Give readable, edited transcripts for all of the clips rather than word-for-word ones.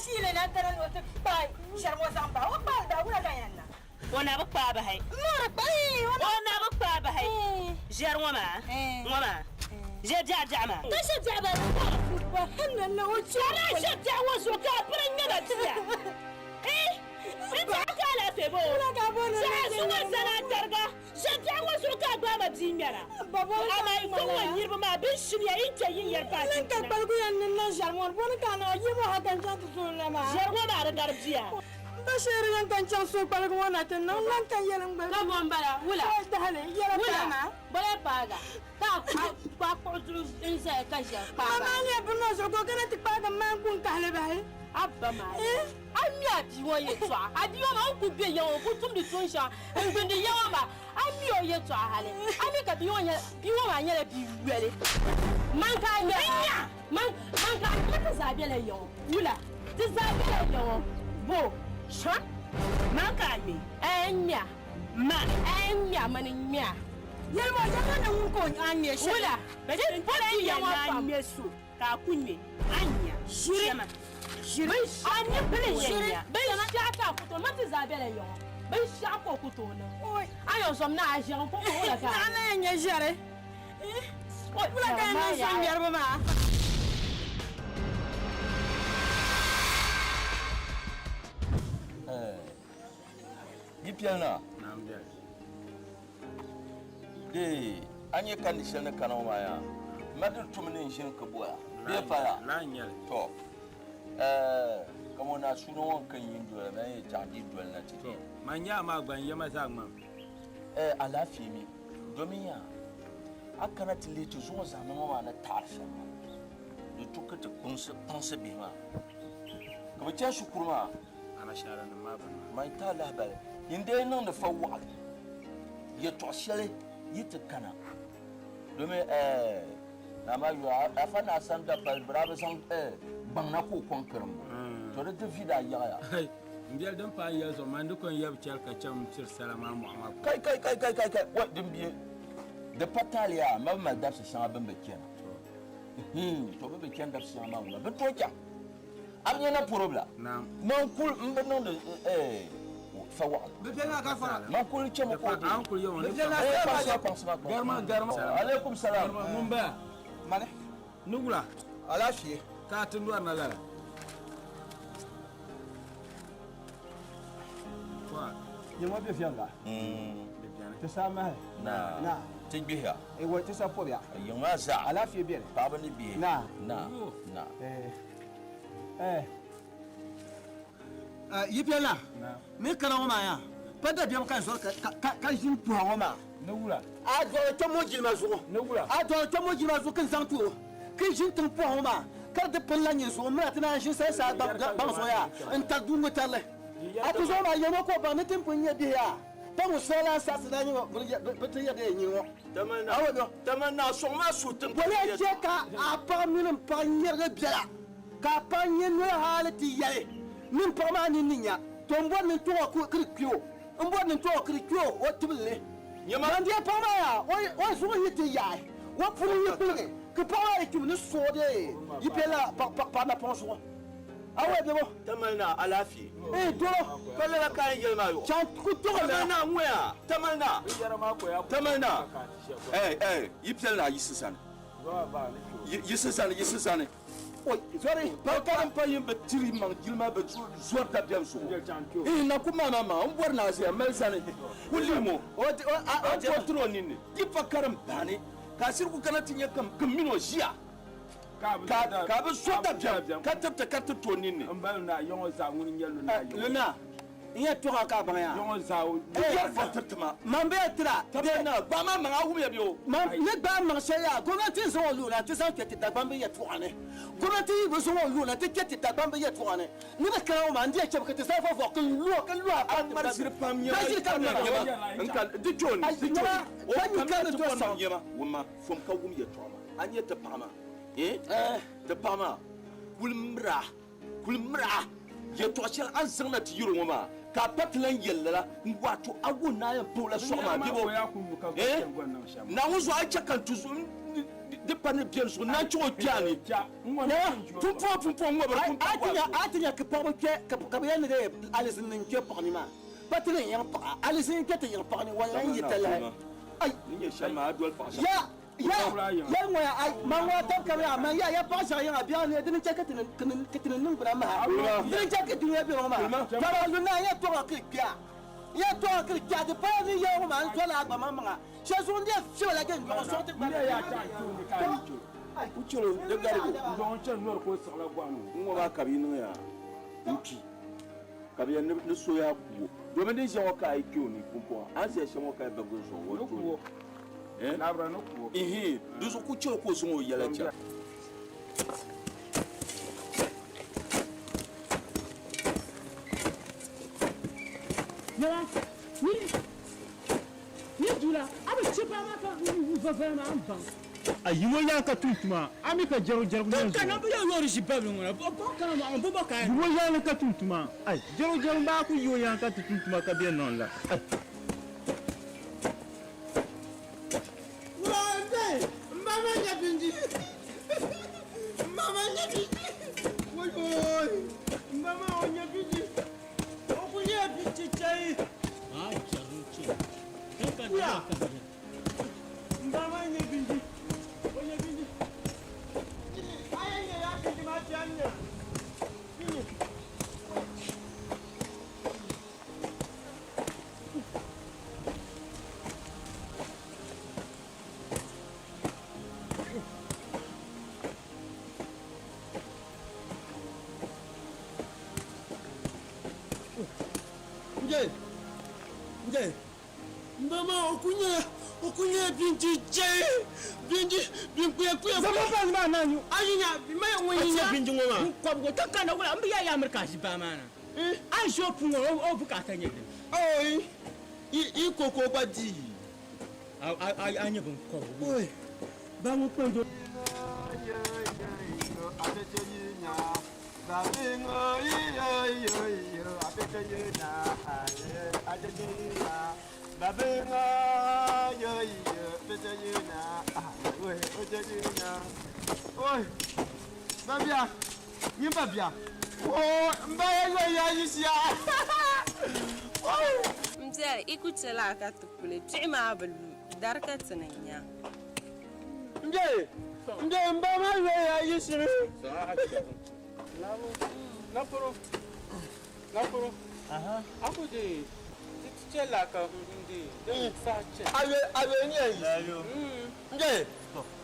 shiili na n-kana ni o ti kpaai ʒiɛri ŋɔ zaŋ bahi. O kpaai li bahi, wula ka yɛn niŋ? O na bi kpaai bahi. O na bi kpaai bahi. Ʒiɛri ŋɔ maa, ŋɔ maa, ʒe biɛɣu biɛɣu maa. Ka ʒe biɛɣu maa Ka daa ʒe biɛɣu ŋɔ zuɣu ka a piri ŋ-ŋmɛ ma bia. Ii! N tɛha ka alaafee bɔ o. Tɛha zuŋɔ zani a tariga. Ʒe biɛɣu ŋɔ zuɣu ka a gbaai ma bia ŋmɛra. Amaa yi kɔŋ ŋɔ niriba maa bɛ ni shiniya yi ni kpe yi ni yɛri paai chinchina. Ʒiɛri ŋɔ maa di gari bia. Ka bɔ m-bala? Wula? Wula? Bɔya paaga ka a kpaai kuɣu zuɣu n-zaya ka ʒiɛri kpaai ba. A ba maa a mi a bia ŋɔ yɛtɔɣa. A bia ŋɔ maa o ni kul be ya ŋɔ o kul tumdi tuun shɛŋa n-gindi ya ŋɔ maa. A mi o yɛtɔɣa hali. A mi ka bia ŋɔ nyɛla bia ŋɔ maa nyɛla bia yoli. Man ka a nya man man ka a nya ti zaa bela ya ŋɔ. Wula? Ti zaa bela ya ŋɔ. Bo? Shɔ? Man ka a ŋme? Ɛɛ n ŋmɛ a. Ma? Ɛɛ n ŋmɛ a mani n ŋmɛ a. Yɛlima o yɛlima ni ŋun ka o a ŋme shɛli. Wula? Ti bo ti ya ŋɔ A pam. ŋme so ka a ku ŋme a nya. Ʒiri. Shɛma. Ʒiri. A ni pili Ʒiri. nya. Binshɛɣu ka a ku tooi man ti zaa bela ya ŋɔ. Binshɛɣu ka o ku tooi niŋ. A yɛn zom ni a ʒiɛɣu n-ku ku wula ka a Naɣ na yɛn nyɛ ʒiɛri. Wula ka yɛn niŋ sɔŋ ŋmɛriba maa? Yi piɛli na? Dee a nyɛ kandi shɛli ni kana ŋɔ maa yaa ma diri tumi ni n ʒini ka boya bee paya tɔ ka mo naa suuna ŋɔ n kan yin dola ma yɛn chaŋ di doli na ti To man nya maa gba n yɛma zaa ŋmami. Alaafee mi domin yaa a kana ti lihi ti zuŋɔ zahama ŋɔ maa ni taɣiri shɛm maa di tu ka ti kpaŋsi bihi maa ka bɛ chani shikuru maa. Anashaara nim maa bini maa. Man ti a lahibali n dee niŋdi fa waɣili yɛtɔɣ shɛli yi ti kana domin naa maa yuli afa naa sani dapali bɛ daa bi zaŋ gbaŋ na ka o kɔŋ karimbu to di di vi daa yaɣiya. M biɛli din paai yɛli zuɣu man di ko n-yɛbi chɛli ka chaŋ m-piri sala maa mɔɣu maa puuni. Kai kai kai kai kai kai wai din bie di pa taali yaa ma bi mali dabisi shɛŋa bɛ ni bi chana to bɛ bi chani dabisi shɛŋa maa ŋuna bɛ tooi chaŋ a bi nya na poro bila man kuli m bi niŋdi fa waɣila man kuli chami ka o di kpaŋsima kpaŋsima kpaŋsima alaikum salam ŋun baya mani ni wula alaafee ka a ti lɔri na lala Yiŋɔ be viɛŋga ti sa mahi na ti gbihiya ewa ti sa pɔbiya yiŋ maa zaa alaafee beni paɣaba ni bihi na na na Yi piɛla ni kana ŋɔ maa yaa pa dabiɛm ka n zɔri ka ʒini puha ŋɔ maa a dɔɣi kpɛm ŋɔ jilima zuɣu a dɔɣi kpɛm ŋɔ jilima zuɣu ka n zaŋ ti o ka ʒini tiŋ puha ŋɔ maa ka di pili la nyini zuɣu m mina ti naan ʒini sali saa gbaŋ zuɣu yaa n tari duu ŋɔ tarili a ti zuɣu maa yɛli ka o baŋ ni ti ni pun nyɛ bihi yaa pa ŋun soli lan saɣisi na nyini ŋɔ bɛ ti yɛri di nyini ŋɔ Tamali naa sɔŋ maa suhu tiŋ Boliya chɛ ka a paɣ mini m paɣ nyɛrigi biɛla, ka a paɣ nyɛ noli hali ti yɛli ni m paɣ maa nini ni nya, to m bɔri ni n tɔg o ka di kpi o, m bɔri ni n tɔg o ka di kpi o o tibili ni. Man deei paɣ maa yaa, o zuɣu yi ti yaai, o puni yi kpiligi, ka paɣ maa yi kpimi ni sooi dee yi pe lala paɣ napɔŋ zuɣu. Awɔi bebo. Tamali naa alaafee. Ee doro. Pa lala ka a yɛn yɛli maa yɔ. Chaŋ ku tɔɣi lala. Tamali naa ŋɔya. Tamali naa. Tamali naa. Ɛɛ ɛɛ yi piɛli naa yiɣisi zani. Yiɣisi zani yiɣisi zani. Oi zɔri. Pa ka din pa yin bi tiri maŋ jilima bi zɔri dabiɛm zuɣu. Ihi na ku maama maa n bɔri ni a ʒiya mali zani ku lihim o. A kɔri tiri o ninni. Di pa karim baani ka a shiri ku kana ti nya kam ka m mini o ʒiya. Ka a bi zo dabiɛm ka tiriti ka ti to ninni. Luna, n yɛn tɔɣ a ka a baŋ yaa. Di yɛri fa tiriti ma. Man bɛ yɛn tira. Tabiɛm naa, gbaai ma maŋ a wumya bɛ o. Man ni gbaai maŋ shɛli yaa, gomnanti n-zaŋ o luɣi na nti zaŋ kpe ti Dagbamb yɛltɔɣa ni. Gomnanti yi bi zaŋ o luɣi na nti kpe ti Dagbamb yɛltɔɣa ni, ni bɛ kana ŋɔ maa, n di yɛn chɛmi ka ti zaŋ vɔvɔɣu ka n lu o, ka lu a A ŋmari ʒiri pam nyɛma, Ka ʒiri ka ŋmara. nyɛma, n ka di tooni, di tooni. O Ka nyu kamina ka ni ti to bɔri saŋ. nyɛma, wumma, fom ka wum yɛltɔɣa maa. A nya ti paɣa maa, eh, ti paɣa maa kuli mira, kuli mira yɛltɔɣa shɛli a ni zaŋ na ti yɛri o ŋɔ maa, ka a pa ti lan yɛli lala n-wato a wuhi ni a yɛn pa o la sɔɣu maa bebo, eh, Naawuni zuɣu a yi chɛ ka n ti zuɣu. Di pa ni biɛri zuɣu naan chaŋ o kpɛɣu ni. Pumpɔŋ pumpɔŋ ŋɔ bi di pumpɔŋ A ti nya ka paɣaba kpɛ ka bɛ yɛli ni dee alizini n-kpɛ paɣa ni maa. Pa ti ni yiŋ paɣa alizini n-kpɛ ti yiŋ paɣa ni wa yɛn yi talahi. Ai! Ni nyɛ shɛm maa a doli paɣa shɛm. Ya! Ya! Yɛli ŋɔ ya ai! Man ŋɔ tab ka bɛ ya man ya ya paɣa shɛŋa yiŋa biɛɣu ni dini n-chɛ ka ti ni niŋgbuna maha. Dini n-chɛ ka dunia be ŋɔ maa. Tɔba lunaa yɛn tɔŋa kiri kpɛa. Yɛn tɔŋa kiri kpɛa di paya ni yɛli ŋɔ maa n doli a gba maŋmaŋa. Shɛli zuɣu n-deei fiɛba la gindi dɔɣi sɔŋ ti gba. N chɛro di garigu. N-ŋɔ maa ka bɛ yi niŋ yaa n-kpi ka bɛ yɛn ni so yaa ku o. Domin din ʒiya ŋɔ ka a yi kpe o ni pumpɔŋɔ a ni ʒiya shɛm ŋɔ ka yi bibigi n sɔŋ o tooni. Ihin, di zuɣu ku chɛro ka o zaŋ o yɛla chaŋ. Ni dula, a bi chɛ paɣa maa ka vavaya maa n baŋ. A yi ŋɔ yaan ka tum tuma, a mi ka jɛrigu jɛrigu yɛn zuɣu. Ka na bi yɛn yɔri ʒi babili ŋɔ na, bɔ kana maa, bɔ bɔ ka Yi ŋɔ yaan ka tum tuma, ai jɛrigu jɛrigu maa ku yi o yaan ka ti tum tuma ka bɛ niŋ la, ai. Wulante, m ba maa nya bindi. M ba maa nya bindi. Woyoi, m ba maa o nya bindi. O ku nyɛla bi chichɛri. Kuya. M ba maa nyɛ bindi. O nyɛ bindi. A yɛn nyɛ ya bindi maa ti a nya. Nje, nje, mbama okunya, okunya binti je, binti, binkuya kuya. Zama ba ma na nyu. Ayinya, ma ya ŋun yinya. Binti ŋɔ maa. N kɔbigu ti kana wula, n bi ya ya miri ka a ʒi baa maa na. A ʒi o puu ŋɔ, o bukaata nyɛ dini? Oi, i koko gba di. A nyɛ bin kɔbigu. Oi, ba ŋun kpɛn do. Babia, nyin babia. Oh, mba ya ya yisiya. M biɛri, i ku chɛ la ka ti kuli kpiɣi maa bi lu, dari ka ti ni nya. Mbe, mbe, mba ma yo ya yisimi. Naporo, naporo. Aha. Ako de, ti chɛ la ka n de, de sa chɛ. Ayo, ayo ni ya yisi. Ayo. Mbe,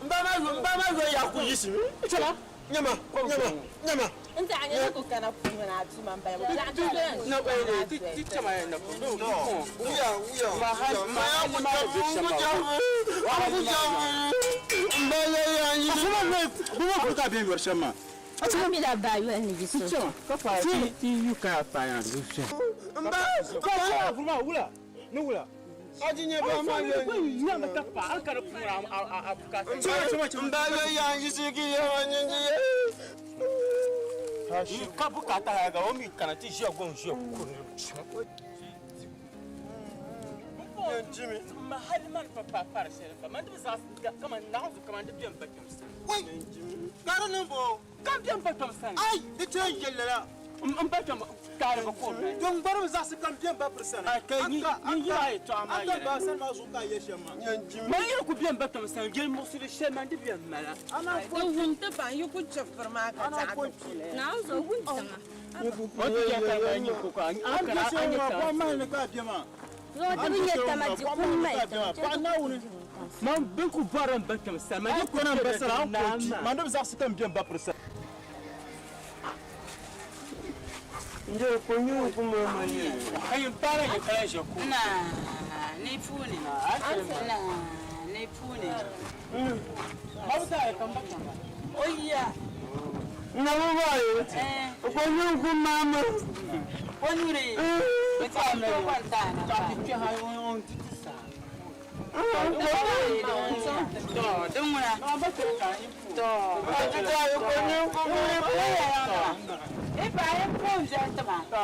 mba ma yo, mba ma yo ya ku yisimi. Chɛla, nyama, nyama, nyama. N ti a nyɛ ni ku kana puuni a tuma m-bala bɔ zaɣ ti Na, ti ti chɛ ma ya naporo. No, wuya, wuya, wuya. Ma ya ku jabu, ku jabu, ku jabu. Mba ya ya yisi. Asuma me, bi ma ku ka bɛ yɔri shɛm maa. A mi la baa yoli ni yi so. Ka fa ti ti yu ka fa yan du shɛ. Mba, Ka fa fuma wula, ni wula. aji nye ba ma yo. Ya ma ta pa, an kana puuni a bukaata. Mba yo ya yisi ki ya ma nyi nyi. Ka bukaata ya ga o mi kana ti ʒiya gɔŋ ʒiya kuri. Jimmy. Ma hali man pa pa pari shɛli pa, man di bi zaɣ kaman naɣizu kaman di bɛn ba kpɛm sani. Wai, gari ni bo. Kam bɛn ba kpɛm sani. Ai, di chɛ yɛlli la. N ba kpɛm taari bi ko mɛ. Don gbaribi zaɣisi kam bɛn ba piri sani. Ai, kai ni ni yi maa yɛtɔɣa maa An ka yɛla. ba sani maa zuɣu ka a yɛ shɛm maa. Man yɛli ku bɛn ba kpɛm sani, yɛli muɣisiri shɛli man di bɛn mala. Di wum ti baŋ yi ku chɛ firi maa ka zaɣ ti kuli. Naawuni wuntaŋa. O ti yɛ ka ba nyi ko ka an An kana bɛ an shɛm nyɛ maa, ta. kɔŋ mahali ni ka a bɛ maa. Zuɣu ti bi nyɛ tama di kum mali tiŋa. Paɣa Naawuni. Man bɛ ku bɔri n ba kpɛm sani, man An di ku kɔna n ba chɛ sani, an naa ko ti. maa. Man di bi zaɣisi kam bɛn ba piri sani. Ka yin paara yin kana ʒe ku. Na ni puuni. Na ni puuni. Ma bi taa ka n ba kpɛm ba. O ya. Na mo ba ye. Ko nyu ku mama. O nuri. O ta to kwanta na. Ta ti kpɛ ha o ti ti sa. To, din ŋuna. Ma ba kpɛm ka yin pu. To. Ko nyu ku mama. E pa e pon viɛl tima. To.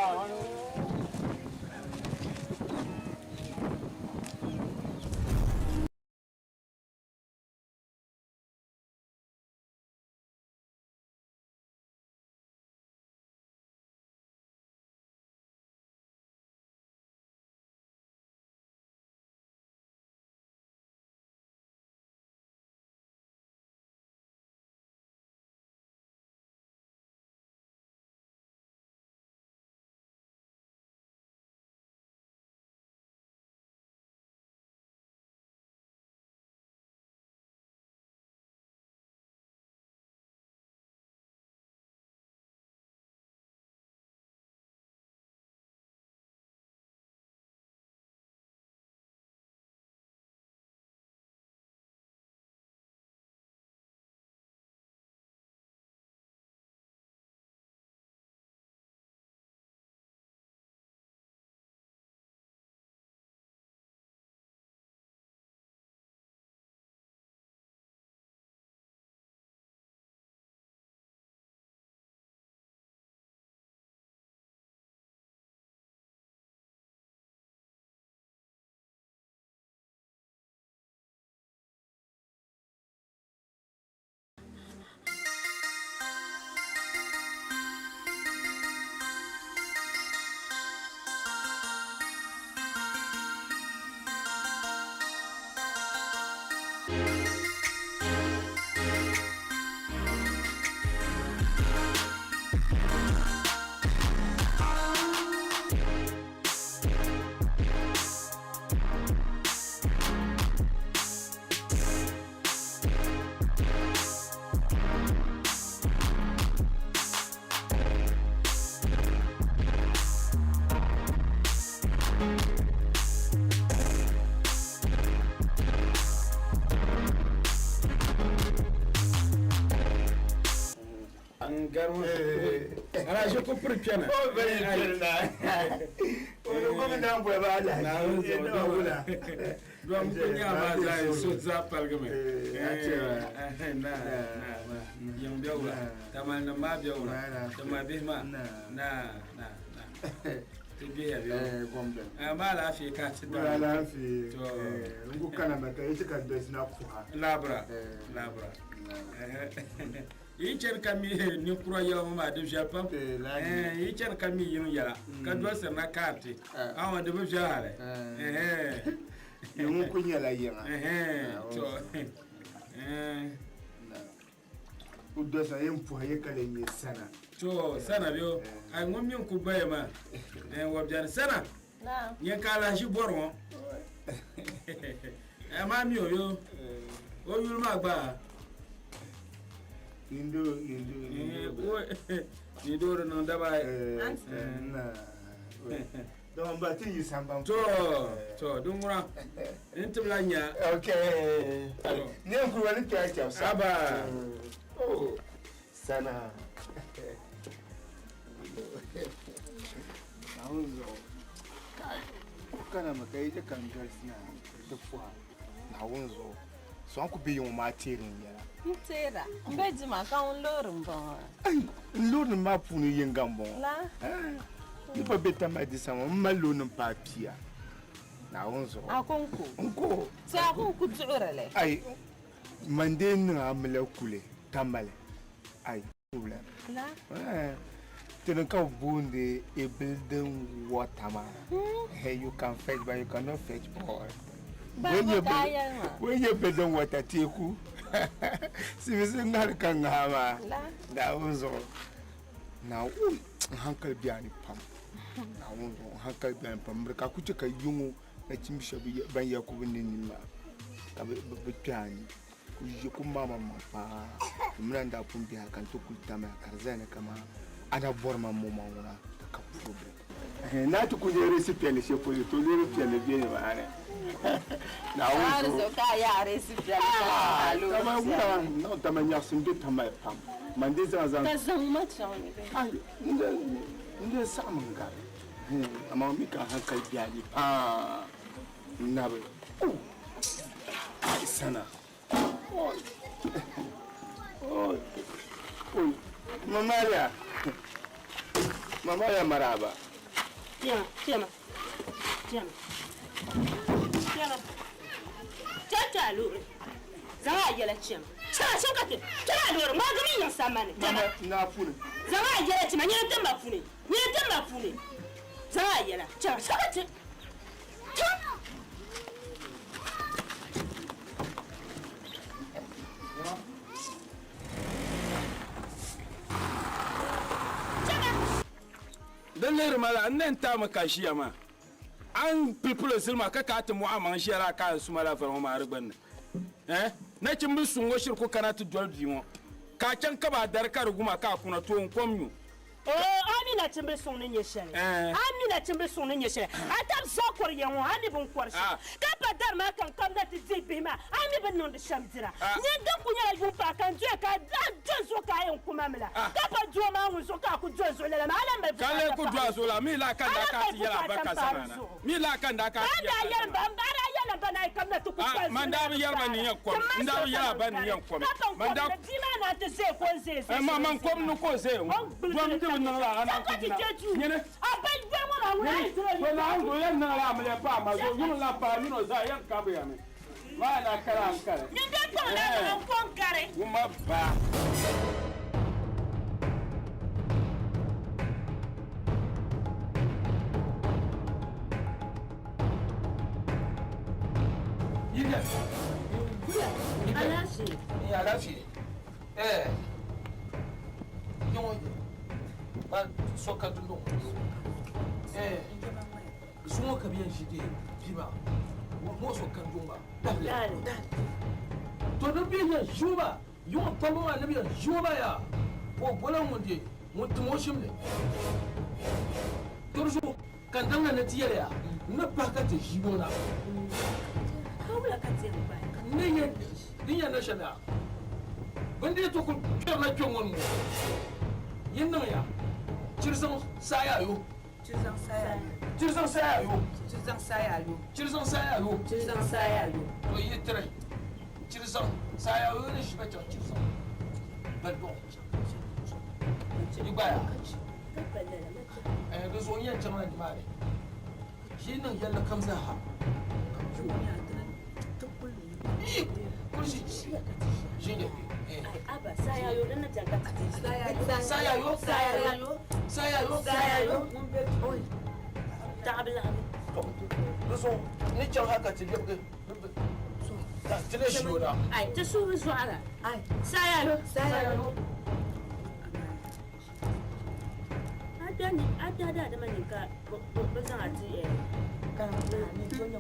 N gari ŋɔ. Ala ʒi ku piri kpɛna. O bɛ yi piri na. O ni gom na boli ba alahaji. Naawuni zuɣu dama. Dɔm ku nya maa zaa yi so zaa paligimi. Na na na yiŋ bɛ wula. Tamali nim maa bɛ wula. Ti ma bihi maa. Na na na. Ti bihiya bɛ wula. Ma alaafee ka ti da. Alaafee. N ku kana ma ka yi ti ka dolisi na puha. Labira. Labira. Yi chani ka mi ninkura yɛla ŋɔ maa di viɛli pam. Yi chani ka mi yiŋ yɛla ka dolisiri na kaariti. Awa di bi viɛli hali. Yiŋ ku nyɛla yiŋa. To. Ku dolisa yin puhi yi ka lee nyɛ sana. To sana bɛ ai ŋun mi n-ku gbaya maa. Wa biɛni sana. Nyɛ ka alahichi bɔri ŋɔ. Amaa mi o yo, o yuli maa gba. Nindo, nindo, nindo. Nindo di niŋ daba ayi. Dama ba ti yi samban. To, to, din ŋuna, n tibila nya. Okay. Ne n kuli wani kpɛri chɛbu sa. Aba. Oh, sana. Naawuni zuɣu kai ku kana mi ka yi je ka n dolisi na ti puha Naawuni zuɣu so a ku be yiŋɔ maa teeri n yɛla. N teera n be jima ka ŋun loori n bɔŋɔ. Ai n loorinima maa puuni yiŋga n bɔŋɔ. La. Ni pa be Tamale di saha ŋɔ m mali loorinima paai pia Naawuni zuɣu. A ko n ko? N ko. Ti a ku n ku duɣiri li? Ai man dee niŋ a mi la kuli Tamale ai. Problem. La. Tini ka bi booni a building water maa. Hey, you can fetch but you cannot fetch all. When you building water teeku sibisi ŋahiri ka ŋaha maa. Naawuni zuɣu. Naawuni n hankali biɛni pam. Naawuni zuɣu n hankali biɛni pam. Miri ka ku chɛ ka yiŋɔ nachimbi shɛba ban yɛ ku bi nini maa ka bi kpɛ a ni. Ku yi ku maama maŋ paa n mini a ni daa pun biɛha ka n ti kuli tamya ka di zaya ni kaman a na bɔri ma m-mo ma ŋuna ka ka problem. Naa ti ku nya reesi piɛlli shɛli polo to loori piɛlli be ni maa ni. Naawuni zuɣu. Ka a yaa reesi piɛlli ka ti a loori Tama wula niŋ tama nyaɣisim be tamali pam. Man di zaŋ zaŋ. Ka zaŋ ma chaŋ ni bɛ. Ai n di saɣim n gari. Amaa mi ka hankali biɛli paa n nabi. Oh! Sana. Oi. Oi. Oi. Mamalia. Mamalia maraba. Tiɛma, tiɛma, tiɛma, tiɛma. Chɛ kpɛ a loori. Zaŋ a yɛla tiɛma. Chɛma shɛm ka ti kpɛ a loori. Ŋmaagi mi yiŋ sambani. Tiɛma. Naa puuni. Zaŋ a yɛla tiɛma. Nyini ti ma puuni. Nyini ti ma puuni. Zaŋ a yɛla tiɛma. Shɛm ka ti. Din lihiri ma la, n ni n-taami ka ʒiya maa. A ni pilipil o zili maa ka ka a ti mɔɣi amaŋ ʒiya la ka a suma la vari ŋɔ maa di gbinni. Eh? Nachimbil suŋ ŋɔ shiri ku kana ti doli bia ŋɔ, ka a chaŋ ka ba a dari ka di gum a ka a kuna tooi n-kom nyu. Oo, a mi nachimbil suŋ ni nyɛ shɛli. A mi nachimbil suŋ ni nyɛ shɛli. A tab zaa kɔri ya ŋɔ, a mi bɛ ni kɔri shɛm. Ka pa dari maa ka n kamina ti dihi bihi maa, a mi bɛ ni niŋdi shɛm dira. Nyini din kul nyɛla yuŋ paai ka n doya ka a do zuɣu ka a yɛn ku ma mi la. Ka pa doo maa ŋun zuɣu ka a ku do zuɣu lala maa, a lan mali Ka n lee ku bukaata do a pahi zuɣu la, mi laa ka n A daa lan ka a mali ti yɛl a bukaata barika m-pahi zamaana. di zuɣu. Mi laa ka n daa ka a Ka ti n daa yɛl yɛli ba, a daa yɛli ba ni a yi kamina ti ku Ah, kpali man zuɣu daa bi lala yɛri ba ni yɛn kom. Ti mali N daa bi yɛri a ba ni sokam yɛn kom. ka pa n Man daa kom ni bia maa naan ti zee ka o zee zee Eh, ma, man shɛli kom ni ka o zee ŋɔ. O ni gbuligi Dom li di bi niŋ la a naan Ka ku ti dina. je duu. Nyini. A ba bɛ ŋɔ maa ŋuna a yi diri o Nyini. To Naawuni zuɣu yɛn niŋ la amiliya paai ma zuɣu. Yuŋ la paai min o zaa yɛn kabiya mi. Maa na kali a n kali. Nyin bɛ kpaŋ la Eh. n ko n gari. Wumma baa. Yinga. Alaafee. Ni alaafee. Eh. Yɔŋɔ ba so ka dundɔŋ. Eh. Zuŋɔ ka bɛ yɛn ʒi dee bia maa. Ŋɔ so ka dundɔŋ maa. Dahali. To di bɛ yɛn ʒi o maa. Yɔŋɔ kpamba maa ni bɛ yɛn ʒi o maa yaa. Ka o bola ŋun dee ŋun tim o shim ni. To di zuɣu ka n daŋ na ni ti yɛli ya n ni pahi ka ti ʒi ŋɔ na. Ka wula ka ti yɛn gbaai? N ni yɛn din yɛn niŋ shɛm yaa. Bɛ ni dii ti kuli kpɛrila kpe ŋɔ ni ŋɔ. Yi niŋya chiri zaŋ saaya yo. Chiri zaŋ saaya yo. Chiri zaŋ saaya yo. Chiri zaŋ saaya yo. Chiri zaŋ saaya yo. Chiri zaŋ saaya yo. To yi tiri chiri zaŋ saaya yo ni ʒiba chaŋ chiri zaŋ bali dɔɣi. Yi gbaya. Eh, di zuɣu n yɛn chaŋla nimaani. Yi niŋ yɛlli kam zaa ha. Yi kuli ʒi ʒi Abba, saya yo, din ni bɛni ka ti ti. Saya yo. Saya yo. Saya yo. Saya yo. Taɣabu laɣabu. Di zuɣu ni chaŋ ha ka ti lɛbigi ti ni ʒi o na. Ai, ti suhu zɔɣira. Ai, saya yo. Saya yo. A da ni a da daadama ni ka bi zaŋ a ti eh. N ka nya.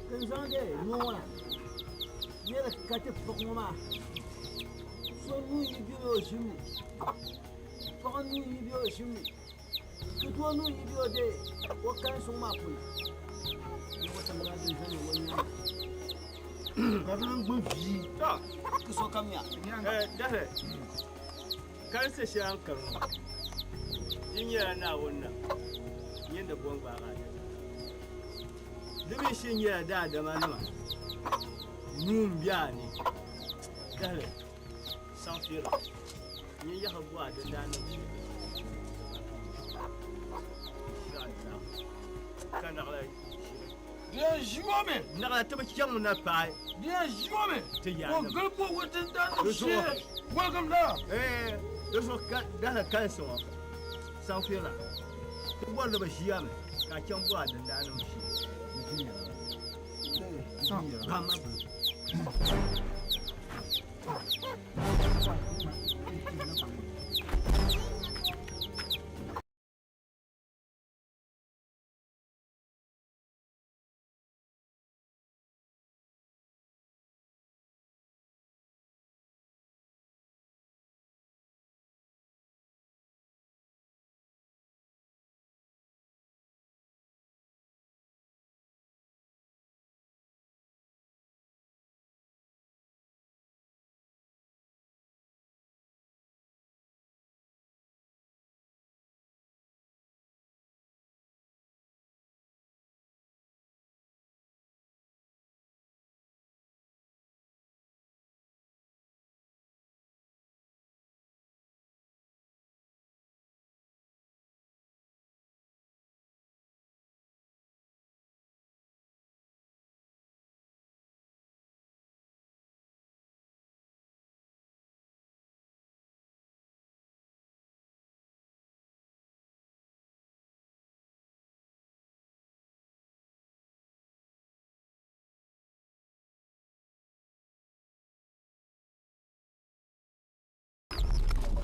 N zaŋ de noo ŋɔ na niriba ka ti puɣi ŋɔ maa so nuu yi be o ʒim ni paɣa nuu yi be o ʒim ni ka doo nuu yi be o de o kalinsi ŋɔ maa puuni Ka di lan gbubi bia. Tɔ! Ka sokam nya. Dahi, kalinsi shɛli a ni kari ŋɔ, di nyɛla Naawuni nam nyini di bo n-gbaag a yɛla. Di mi shee nyɛla daadamanima nuu m-be a ni. Dahili, saŋfira, nyin yaha bo a dindaannim shee. Ka naɣila shiri. Di yɛn ʒi o mi. Naɣila ti bi chaŋmi na paai. Di yɛn ʒi o mi. Ti Ka o yaanima. gili bo o dindaannim Di zuɣu. shee. Waligim na. Di zuɣu ka dahili kalinsi ŋɔ saŋfira ti bɔri ni bɛ ʒiya mi ka a chaŋ bo a dindaannim shee. Bahima buli.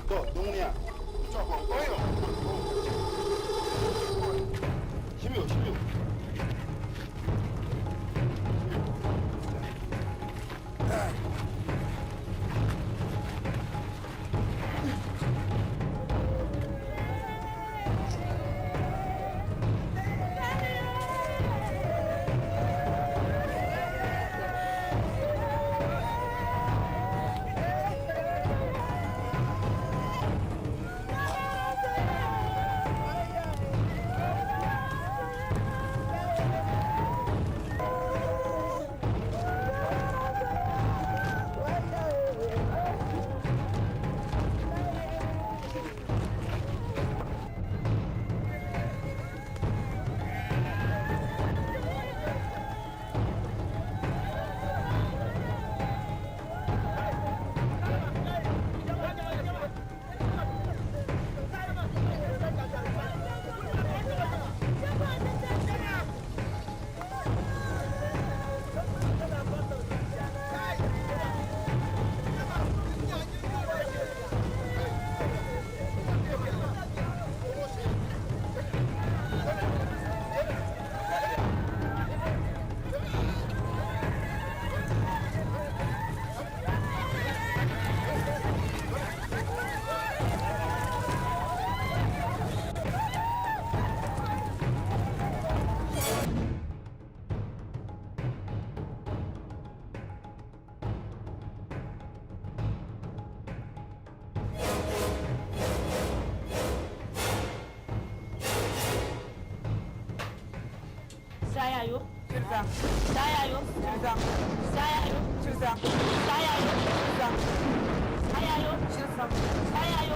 To, duniya. Oyo. Shimiyo, shimiyo. Sayayo. Sayayo. Sayayo. Sayayo.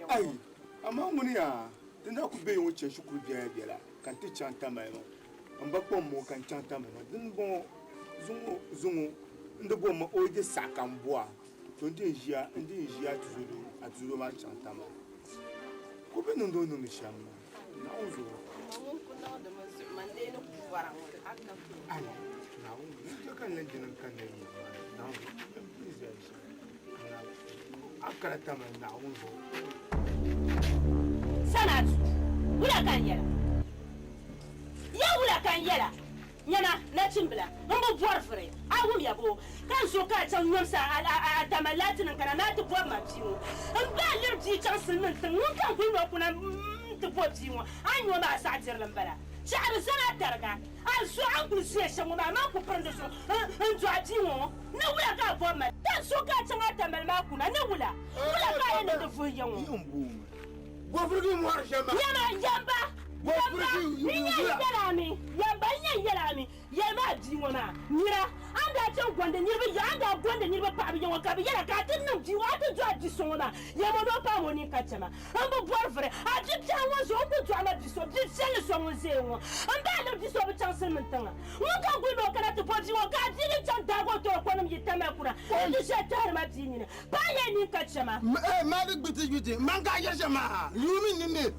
Ai, amma ŋuni yaa din daa ku be ŋɔ chɛ shikuru biɛla biɛla ka n ti chaŋ Tamale maa n ba kpɔm ŋɔ ka n chaŋ Tamale maa din bɔŋɔ zuŋɔ zuŋɔ n di bɔŋɔ ma o di saɣa ka n bɔa to n di n ʒiya n di n ʒiya a tuzo maa chaŋ Tamale ka o be niŋdi o niŋdi shɛm maa Naawuni zuɣu ai Naawuni zuɣu ka n lan jina n kanna yi maa Naawuni zuɣu n pili zali shɛm a kana Tamale Naawuni zuɣu Sanatu, wula ka n yɛla? Ya wula ka n yɛla? Nyama, nachimbila, m bi bɔri vuri, a wumya boo? Ka n zo ka a chaŋ nyomsa a Tamale laati ni n kana ni a ti bɔbi ma bia ŋɔ. M ba liri bia chaŋ silimiin tiŋ, ŋun ka n kuli ni o kuna n-ti bɔbi bia ŋɔ, a ni nya o maa a saɣidirili m-bala. Chaɣiri zani a tariga, a zo a ni kuli ʒiya shɛm ŋɔ maa, amaa ku pirindi zuɣu n-dɔɣi bia ŋɔ. Ni wula ka a bɔbi ma? Ka n zo ka a chaŋ a Tamale maa kuna, ni wula? Wula ka a yɛn niŋdi vuhi ya ŋɔ? Nyama, yamba, yamba, n yɛn yɛl a mi, yamba, n yɛn yɛl a mi, yɛlimi a bia ŋɔ maa, nira, a ni daa chaŋ gɔndi niriba ya, a ni daa gɔndi niriba paɣiba ya ŋɔ, ka bɛ yɛl a ka a ti niŋ bia ŋɔ, a ti dɔɣi bi so ŋɔ maa, yɛlim o ni o paam o nini ka chɛ ma. N bi bɔri vuri, a bi biɛhi ŋɔ zuɣu n ku dɔɣi ma bi so, bi viɛlli so ŋun ʒiɛya ŋɔ. M ba liri bi so bi chaŋ silimiin tiŋa. Ŋun ka guli ni o kana ti bɔ bia ŋɔ, ka a bia ni chaŋ daagi o tɔri kɔnim yi Tamale kuna nti ʒiɛya tahiri ma bia nini. Paɣa yɛn nini ka chɛ ma. Mali gbiti gbiti, man ka a yɛri shɛm maa, yuumi ninni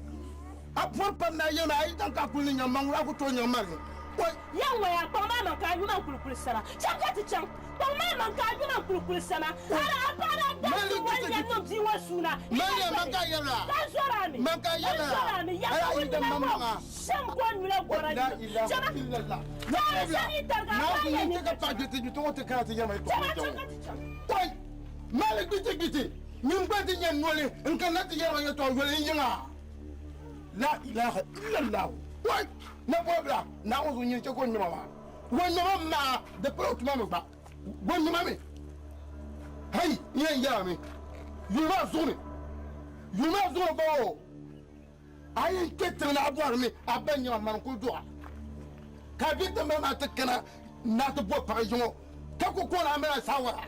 a pɔri pam ni a yɛli ma a yi daŋ ka a kuli ni nyaŋ ma, ŋuna a ku tooi nyaŋ ma ni. Oi! Yan ŋɔya, kpaŋ maa maŋ ka a yuma n-kuli kuli sama. Chaŋ ka ti chaŋ. Kpaŋ maa maŋ ka a yuma n-kuli kuli sama. Hali a paɣa daa daŋ ti ŋɔli yɛn niŋ bia ŋɔ suuna. N yɛli ba ni, ka n zɔri a mi, n zɔri a mi, yan ka ŋun nina ŋɔ shɛm ka o nyula gɔra nina. Chama, Taari sani yi tariga a paɣa yɛn nini ka chɛ ma. Chama, chaŋ ka ti chaŋ. Oi! Mali gbiti gbiti, nyin gba ti nyɛ noli n-kanna ti yɛri ma yɛtɔɣ yoli n yiŋa. La ilaha illallah. Oi! Napɔbila, Naawuni zuɣu nyini chɛ ka o ŋmɛma maa. O ŋmɛma maa, di pala o tuma mi gba. O ŋmɛma mi. Hei, n yɛn yɛla mi, yuuni maa zuɣu ni, yuuni maa zuɣu ni gba o, a yi kpe tiŋ ni a bɔri mi a ba ŋmɛma mani n-kuli duɣa. Ka a be tiŋgbani maa ti kana ni a ti bo paɣa yiŋɔ ka ku kooni a mali a saawara.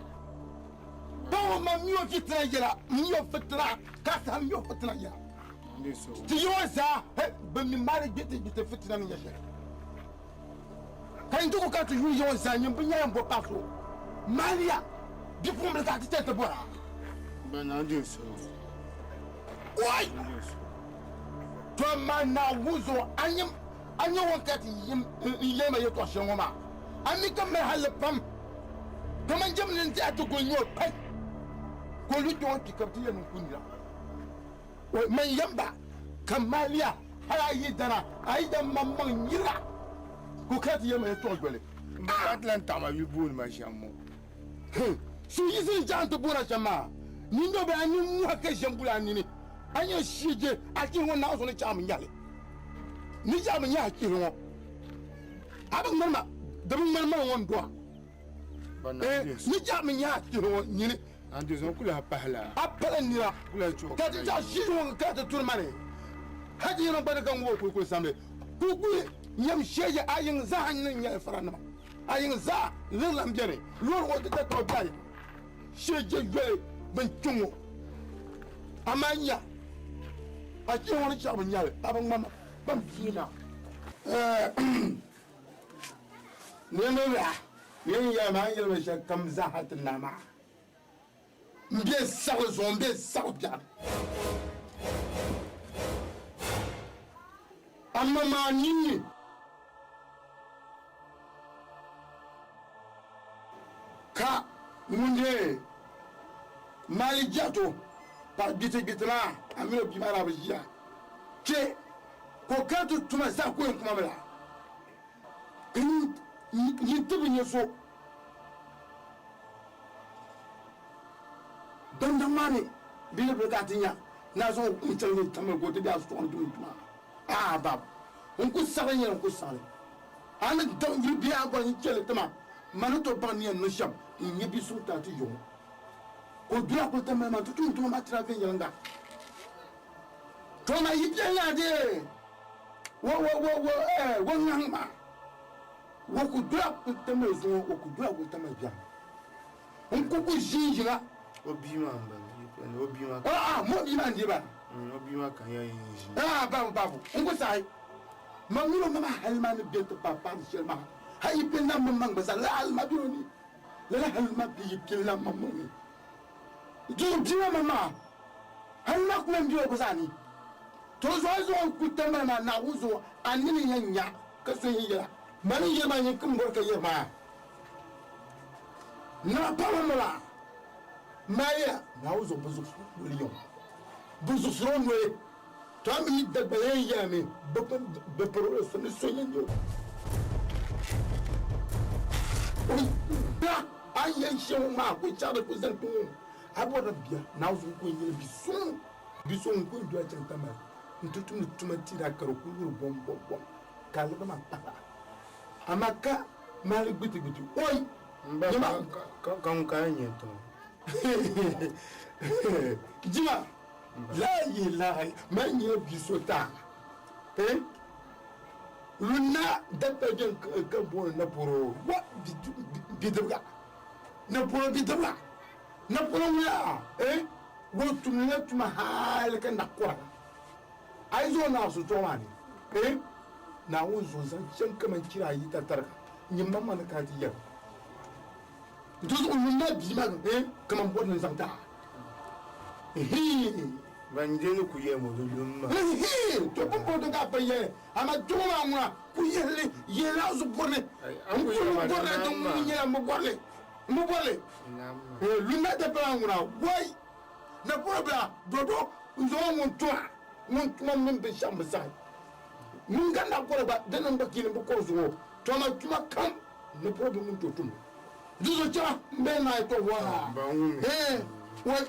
Paɣa ŋɔ ma mi o fitina yɛla, m mi o fitina, ka a saha mi o fitina yɛla. Ti yi ŋɔ zaa, bɛ mi maali gbiti gbiti fitina ni nyɛ shɛli. Ka n ti ku ka ti yuui yi ŋɔ zaa nyin bi nyaya m-bo paɣ so maaliya bipuɣimbila ka a ti chani ti bɔra. Oi! To amaa Naawuni zuɣu a nya a nya ŋun ka ti n yɛli ma yɛtɔɣ shɛli ŋɔ maa, a mi ka mali halli pam kaman jɛmli n-ti a ti kul nya o pali ka o lu kpe ŋɔ kpi ka bɛ ti yɛli ni n ku nira. Oi! Man yɛm ba ka maaliya hal a yi dana, a yi dan maŋmaŋ nira ka o kana ti yɛli ma yɛtɔɣ yoli. M ba ka ti lan taɣi ma yuli booni ma shɛm ŋɔ. So yi zini chaŋ nti booni a shɛm maa, nyin do bee a nini mɔhi ka ʒe m-buli a nini, a nya shije a chihili ŋɔ Naawuni zuɣu ni chaɣimi nyahi li. Ni chaɣimi nyahi a chihili ŋɔ, a bi ŋmani ma, di bi ŋmani ma ŋɔ n-do a. Ni chaɣimi nyahi a chihili ŋɔ nyini. A pala nira, ka ti chaɣ shije ŋɔ ka ti turi ma ni. Hal ti yɛn gba ni ka ŋub o kulikuli samli. Kulikuli nyam sheeje a yiŋ zaa ni nyɛla faranima. A yiŋ zaa liɣiri lan beni. Loori ŋɔ ti tatabo be a yiŋ sheeje yoli bɛn kpi ŋɔ. Amaa nya, a chihi ŋɔ ni chaɣimi nyali, a bi ŋma ma ban bia na. Niriba biha, n yɛli ma a ni yɛli ma shɛlikam zaa ti naai maa. M be saɣili zuɣu, m be saɣili biɛɣu ni. Amaa maa ninni. Ka ŋun dee mali jɛɣito paɣ gbitigbiti maa, a min o bia maa daa bi ʒiya kpe, ka o kana ti tuma zaa ka o yɛn kuma mi la, ka nyin ti bi nya so. Bandaŋ maa ni bɛ ni bili ka a ti nya ni a zaŋ o kum chaŋ ni tamali ka o ti be a suɣa ni tumdi tuma. Aah babu, n ku saɣili nyɛla n ku saɣili. A ni daŋ yuli bee a bɔri n chɛli ti ma, ma ni tooi baŋ ni yɛn niŋ shɛm n-nya bi suŋ ti a ti yɔŋɔ. Ka o doli a kuli tamali maa nti tum tuma maa tiri a viɛnyɛliŋga. To ma yi piɛli a dee wo wo wo wo eh wo ŋahiŋ maa. Wo ku doli a kuli tamali zuŋɔ, wo ku doli a kuli tamali biɛɣu. N ku ku ʒin yiŋa. O bia maa m-bala, yi piɛli o bia maa. A'a, mo bia maa n-deei ba. O bia maa ka n yɛn yi ʒi. A'a, babu, babu, n ku saɣi. Ma mini o ma maa hali maa ni be nti paai paɣiri shɛli maa, hal yi piɛli la m maŋ gba zaa, lala hali maa be o ni. Lala hali maa be yi piɛli la m maŋ ni. Di bia maa maŋ maa, hali maa ku lan be o gba zaa ni. To zuɣu a zuɣu n-kuli tambali maa, Naawuni zuɣu a nini yɛn nya ka so yɛn yɛl a. Mani n-yɛri maa, nyin kum bɔri ka yɛri maa. Naa paɣaba mi la Maria Naawuni zuɣu bi zuɣusiri noli yɛŋ bi zuɣusiri o noli to a mi yi Dagbaya yɛn yɛla mi bi piri o so ni so yɛn nyɛ o da a yɛn shɛm maa ku chaɣiri ku zaŋ kpiŋ a bɔrila bia Naawuni zuɣu ku yɛli bi suŋ bi suŋ ku yɛn doli chaŋ Tamale n ti tumdi tuma tiri a ka di kuli wuri bom bom bom ka a liɣiri maa kpahi a amaa ka Mali gbitigbiti oi! M ba ka ka ŋun kana nyɛ tiŋa. Jima, laayi laayi mali nyɛ bia so taa eh Lunna dabba bɛn ka booni Naporo wa bidibiga Naporo bidibiga Naporo ŋuna eh wo tumdila tuma hali ka naɣ kɔriga. A yi zaŋ o naai sitɔɣu maa ni, ee, Naawuni zuɣu zaŋ chaŋ kaman chira ayi tatariga n-nyɛ maŋmaŋ ni kana ti yɛli ba. Di zuɣu ŋun maa bia maa, ee, kaman bɔri ni n zaŋ ti a. Hii! Ban je ni ku yɛli ŋɔ di lumi maa. Hii! To pumpɔŋɔ din ka a pa yɛli, amaa kpɛŋɔ maa ŋuna ku yihili li, yihili a zuɣu bɔri li. N kuli bi bɔri li, din ŋuni nyɛla m bi bɔri li, m bi bɔri li. Ee, lunna dapala ŋuna, wai! Napɔri bila dodo n-zaŋ o ŋun tuma ŋun tuma mini binshɛɣu mi saɣi. Ŋun ka napɔri gba di niŋ ba kini bɛ kɔri zuɣu tuma tuma kam napɔri bi ŋun tooi tumdi. Di zuɣu chɛma m-bee naai tɔ waa hee wai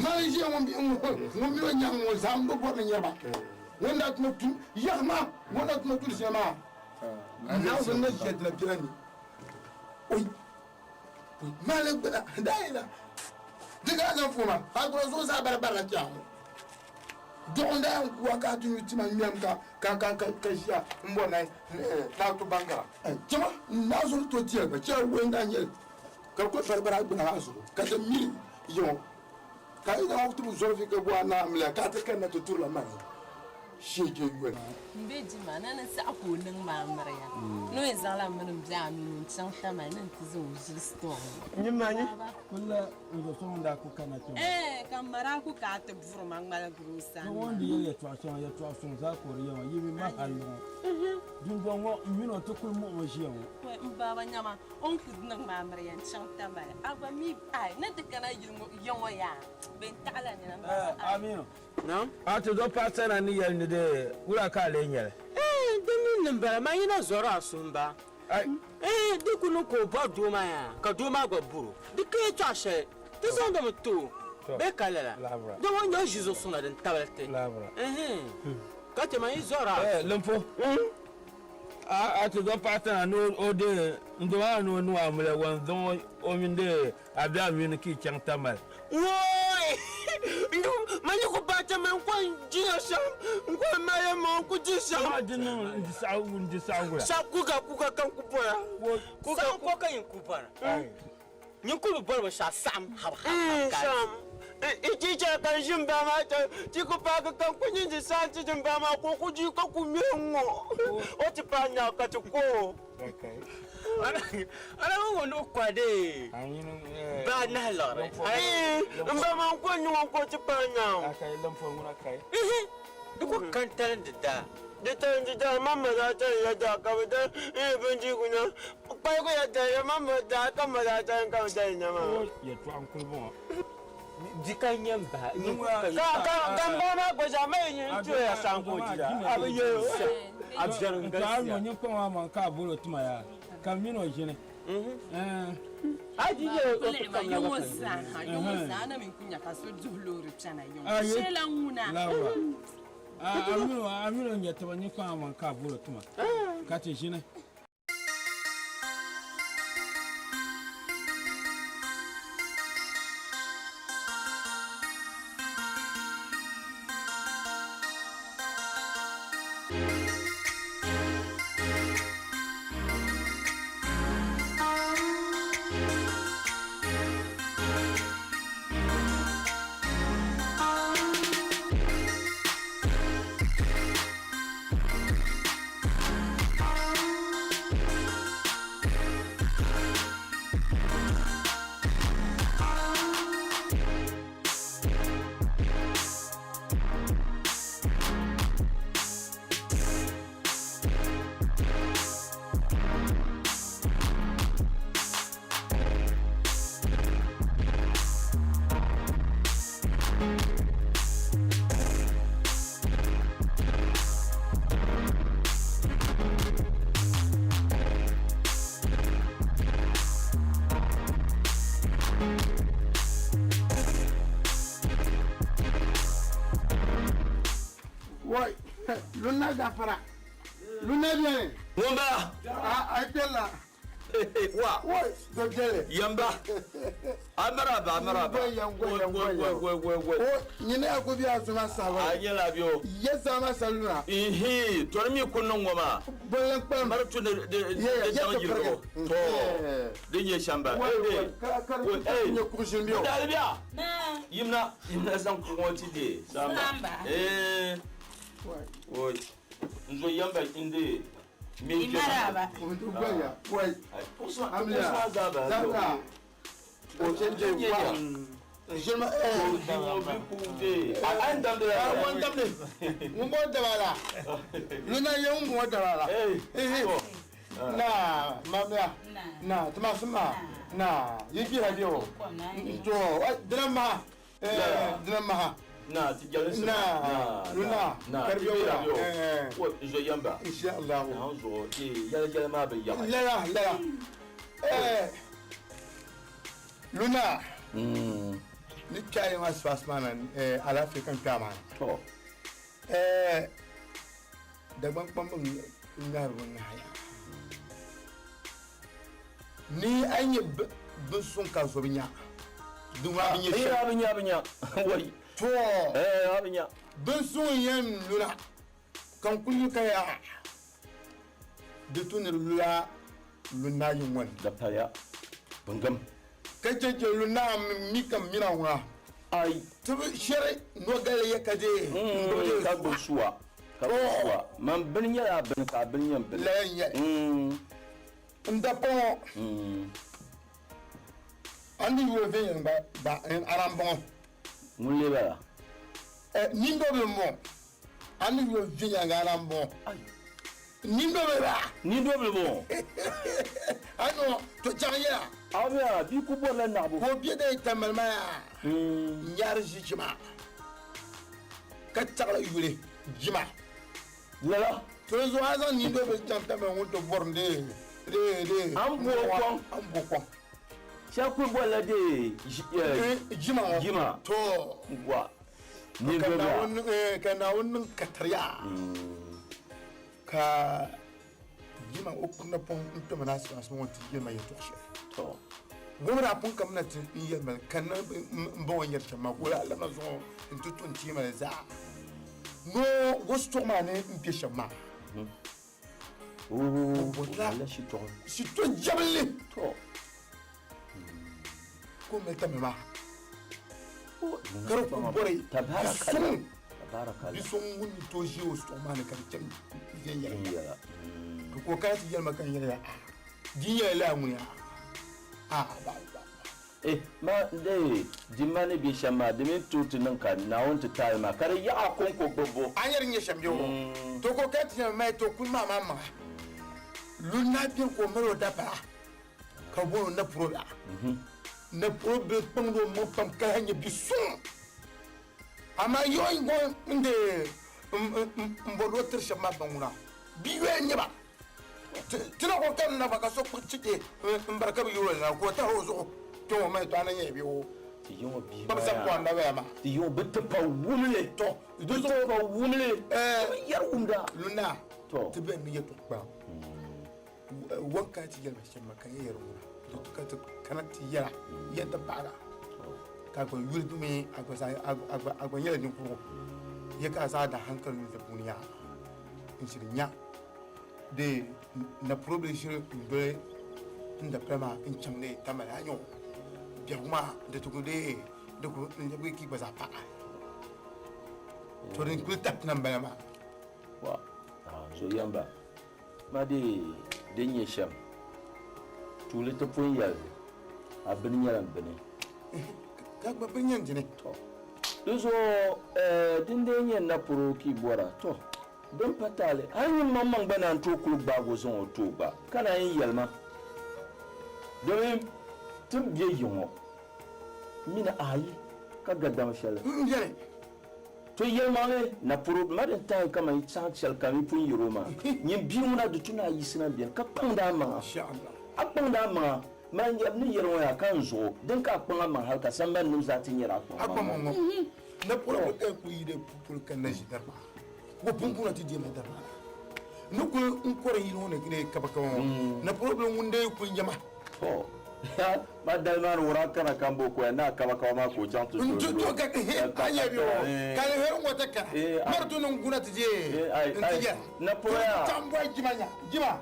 mali ʒiya ŋun mi o nyaŋ ŋɔ zaa m bi bɔri ni nyari ba. Ŋun daa tuma tum yaɣa maa, ŋun daa tuma tuuli shɛli maa, Naawuni na ʒiya dina bela ni. Oi, oi, maali gbana, daayila. Di ka a zaŋ fuo maa, a gura zuɣu zaa baribarila kpɛɣu ŋɔ. Dɔɣu n-daa yɛn ku a ka a ti nyu tima ŋmɛm ka ka ka ka ka ʒiya m-bɔri ni ni a ti baŋgara. Chama n-daa zɔri to tiɛli gba, chɛli wei n-daa nyɛ li ka di kuli baribari a gbana maa zuɣu ka ti mili yiŋɔ ka a yi zaŋ o ti bi zɔri vi ka bo a naa amiliya ka a ti kanna ti turila mani sheege yoli. M be jima na ni saɣi ka o niŋ ma amiliya ni o yɛn zaŋla m mini m bihi anu n-chaŋ Tamale ni nti zaŋ o ʒili store ŋɔ. Nyini maa nyi kuli n zo so ŋun daa ku kana kpe ŋɔ. Ɛɛn, ka m ma daa ku ka a ti buri ma ŋmaligiri o sani maa. Ŋɔ ni yɛli yɛtɔɣ shɛŋa, yɛtɔɣ suŋ zaa ka o di yɛma, yi mi ma hal ni ŋɔ. Dundɔŋ ŋɔ, m min o ti kul muɣimi ʒiya ŋɔ. Wɛi, m baaba nyama, o ni ku niŋ ma amiliya n-chaŋ Tamale, a gba mi, ai, ni ti kana yili ŋɔ, ya ŋɔ yaa, bɛ n taɣila nina, m baaba, ai. Aminu, a ti zo paɣisara ni yɛli ni di wula ka a lee nyɛli? Ɛɛn, di mi ni m-bala, man yi na zɔr a suhu m-ba. Ɛɛn, di ku niŋ ka o bɔri doo maa yaa, ka doo maa gba bɔr o. Di ka yɛtɔɣ shɛli ti zaŋdimi ti o bee ka lala, dama o nya o ʒi zuɣusuŋ la din tabili ti. Ɛɛn, ka chɛ man yi zɔr a suhu. Limpo, a ti zaŋ paɣa tana ni o deei n-dom a ni o niŋ a muli wan zaŋ o mini deei a be a mini ka yi chaŋ Tamale. Wooi! Man yi ku paai Tamale n kɔŋ jiya shɛm, n kɔŋ mali m maŋ n ku di shɛm. Amaa di niŋ n-di saɣiŋgu la. Sa kuka kuka ka n ku bɔra. Kuka kuka ka yin ku bɔra. Nyin kul bi bɔri binshɛɣu saɣim habihab ka a di. N chɛ ka n ʒi m ba maa chɛ, ti ku paagi ka n ku nyin di saha nti di m ba maa ka o ku di ka ku ŋme n-ŋɔ o ti paai naɣ ka ti ku o. A daa ŋɔ ni o kɔhi dee baa nahi liɣiri. M ba maa n-kɔhi nyu ŋɔ ka o ti paai naɣ. Di ku kan talindi daa. Di talindi daa man ma daa tali ya daa ka bɛ daa n-yi bindirigu na. Kpaligu ya dali ya man ma daa ka ma daa tali ka bɛ dali na maa. Yɛtɔɣa n-kuli bɔŋɔ. Di ka nyɛ m bahi. Ka ka m ba maa gba zaa mali nyin n-tuhi ya saŋ ka o dira. A bi yɛl o. A biɛri n N tɔɣa galisiya. ŋɔ nyin kpaŋ maa maŋ ka a bol o tima yaa ka m min o ʒini. A di yɛl o ti Kulima kamina yiŋɔ gba ka zaa ha, yiŋɔ zaa na mi ku nya ka so duhi loori kpɛna yiŋɔ. Ayi. Sheela ŋuna. Laura. A min o nya tiba nyin kpaŋ maa maŋ ka a bol o tima ka ti ʒini. Wai, luna gafara. Luna bɛni. Ŋun bala. A kpɛrila. Wa. Wai, do biɛli. Yamba. A maraba, a maraba. Wai, wai, wai, wai, wai, wai. O, nyini a ku bi a zuma sahaba. A nyɛla bi o. Ye zama saluna. Ihi, tɔri mi ku niŋ ŋɔ maa. Bɔlli kpalim. Mari tu ni di di daŋ yirigu. To, di nyɛ shɛm ba. Wai, wai, ka ka di nyɛ kuɣu ʒini bi o. Dalibiya. Yimna, yimna zaŋ kuɣu ŋɔ ti deei. Samba. Ee. Wai. N zo yamba n-deei. Maraba. Wai. Amina. Zaka. O ce je wa. Ʒilima An damdi la. Ŋun damdi. Ŋun bɔ daba la. Luna ye ŋun bɔ daba la. Na mamiya. Na tumasima. Na yi gbira bi o. To dina maha. Dina maha. Na ti jalisi. Na luna karbiya wula. Wo zo yamba. Insha Allah. Na zo yɛlɛ yɛlɛ maa bi yaɣi. Lala lala. Luna. Ni kpɛɣa maa sipasima na alaafee ka n kpɛɣa maa. Dagbaŋ kpamba n-ŋahiri bɛ ŋaha yaa. Ni a yi nya bin suŋ ka zo bi nya, di ŋɔ a bi nya shɛli. A bi nya, a bi nya. Wai. To. A bi nya. Bin suŋ n-yɛn luna ka n kuli yuli ka yaa, di tu ni di lula lunna yi ŋɔ ni. Da paliya. Bingam. Ka chɛ chɛ lunna mi ka mina ŋuna. Ai. Ti bi shɛri nɔgali ya ka dee n-gbubi dee Ka gbubi sua. Ka gbubi sua. Man bini nyɛla a bini ka a bini nyɛ n bini. Lala n-nyɛ li. N dapɔŋɔ, a ni yooi viɛnyɛliŋga gba a na m-bɔŋɔ. Ŋun lee bala? Nindobili m-bɔŋɔ. A ni yooi viɛnyɛliŋga a na m-bɔŋɔ. Nindobili ba? Nindobili bɔŋɔ. A ni ŋɔ, to chaŋ yɛla. A mi a bia ku bɔrila naɣibu. Ka o be dee tamali maa yaa n-yaari ʒichi maa, ka taɣili yuli jima. Lala. To zuɣu a zaŋ nindo bili chaŋ tamali ŋun ti bɔri n dee dee dee. A ni bo o kɔŋ. A ni bo kɔŋ. Shɛba kuli bolila dee jima ŋɔ. Jima. To. Wa. Nindo bila. Ka Naawuni niŋ katariya ka jima o kuri napɔŋ n kpɛma na asibaasi ŋɔ ti yɛli ma yɛltɔɣa shɛli. To. Gom daa pun kamina ti n yɛli ma ka n ba ŋɔ yɛri shɛm maa ka o lahi labina zuŋɔ n ti to n teei ma li zaa. No o shitɔɣu maa ni n be shɛm maa. O bɔrila shitɔɣu. Shitɔ jabili. Ka o mali tamli maa. Ka di kuli bɔri bi suŋ. Bi suŋ ŋun ni tooi ʒi o shitɔɣu maa ni ka di chani viɛnyɛliŋga. Ka o kana ti yɛli ma ka n yɛli ya a di nyɛla lala ŋuni a a ba ba. Eh, ma dee, di ma ni be shɛm maa, di mi tooi ti niŋ ka Naawuni ti taali maa, ka di yaɣ a kɔŋko gbibbu. A nya di nyɛ shɛm bɛ o? To ka o kana ti yɛli ma, to kuli maa maa maŋa lu naa beni ka o mali o dapala ka bɛ booni o Napurobila. Napurobila kpaŋdi o maŋ pam ka lahi nyɛ bi suŋ. Amaa yɔɔ ŋɔ n-dee m-bɔri o tiri shɛba maa ba ŋuna, bɛ yoya n-nyɛ ba. Ti na kuli kanna gba ka so kpuɣi chɛchɛ m-bari ka bɛ yuri o lana ka o tahi o zuɣu kpe ŋɔ maa to a na nyɛ bɛ o kpabi sabi ka o nabaya maa. Ti yiŋɔ bɛ ti pa wumli. To bɛ ti pa wumli. Bɛ yɛri wumda. Luna ti bɛn ni yɛtɔɣ kpaŋ wan kana ti yɛli ma shɛm maa ka n yɛn yɛri ŋuna di tu ka ti kana ti yɛra yɛn ti paɣira ka gba yuli domi a gba nyɛla ninkurigu yɛ ka a zaɣ da hankali yuli di puuni yaa n shiri nya Di na puro bili ʒiri n-doli n dapula maa n-chaŋ ni Tamale a nya o biɛhigu maa di ti ku deei di ku n-lɛbigi ki gba zaa paɣi. To din kuli tahi ti na m-bala maa. Wa, zo yamba, ma dee din nyɛ shɛm, tuuli ti pun yɛli li, a bini nyɛla m bini. Ka gba bini nyɛ n dini. Tɔ! Di zuɣu din dee nyɛ n na puro ki bɔra, tɔ! Din pa taali, hal nyin maŋmaŋ gba naan tooi kul gbaag o zaŋ o ti o gba, ka naan yi yɛli ma, Domin ti ni be yi ŋɔ mini a yi ka gadama shɛli. M-beni. To yɛlimaŋli, naporo ma din tahi kaman saha shɛlikam yi pun yɛr o maa, nyin bia ŋuna di tu ni a yiɣisina m-beni ka kpaŋdi a maŋa. A kpaŋdi a maŋa, man yɛri ni yɛri ŋɔ yaa ka n zuɣu, din ka a kpaŋ a maŋa hal ka sambannim zaa ti nyari a kpaŋ maŋ ŋɔ. Naporo bi ka kuli yi di polo kanna ʒi dari maa. Wo pumpuna ti deema dari maa ni kuli n kɔri yili ŋɔ ni di kaba kaba ŋɔ na polo bili ŋun dee kuli nyɛma. To ma dali maa ni wura kana ka n bo koya ni a kaba kaba maa ka o chaŋ ti N to to ka he a nyɛ bi o ka ni heri ŋɔ ti kana mari tu ni guna ti dee n ti yɛra. Na polo yaa. Chaŋ bɔhi jima nya jima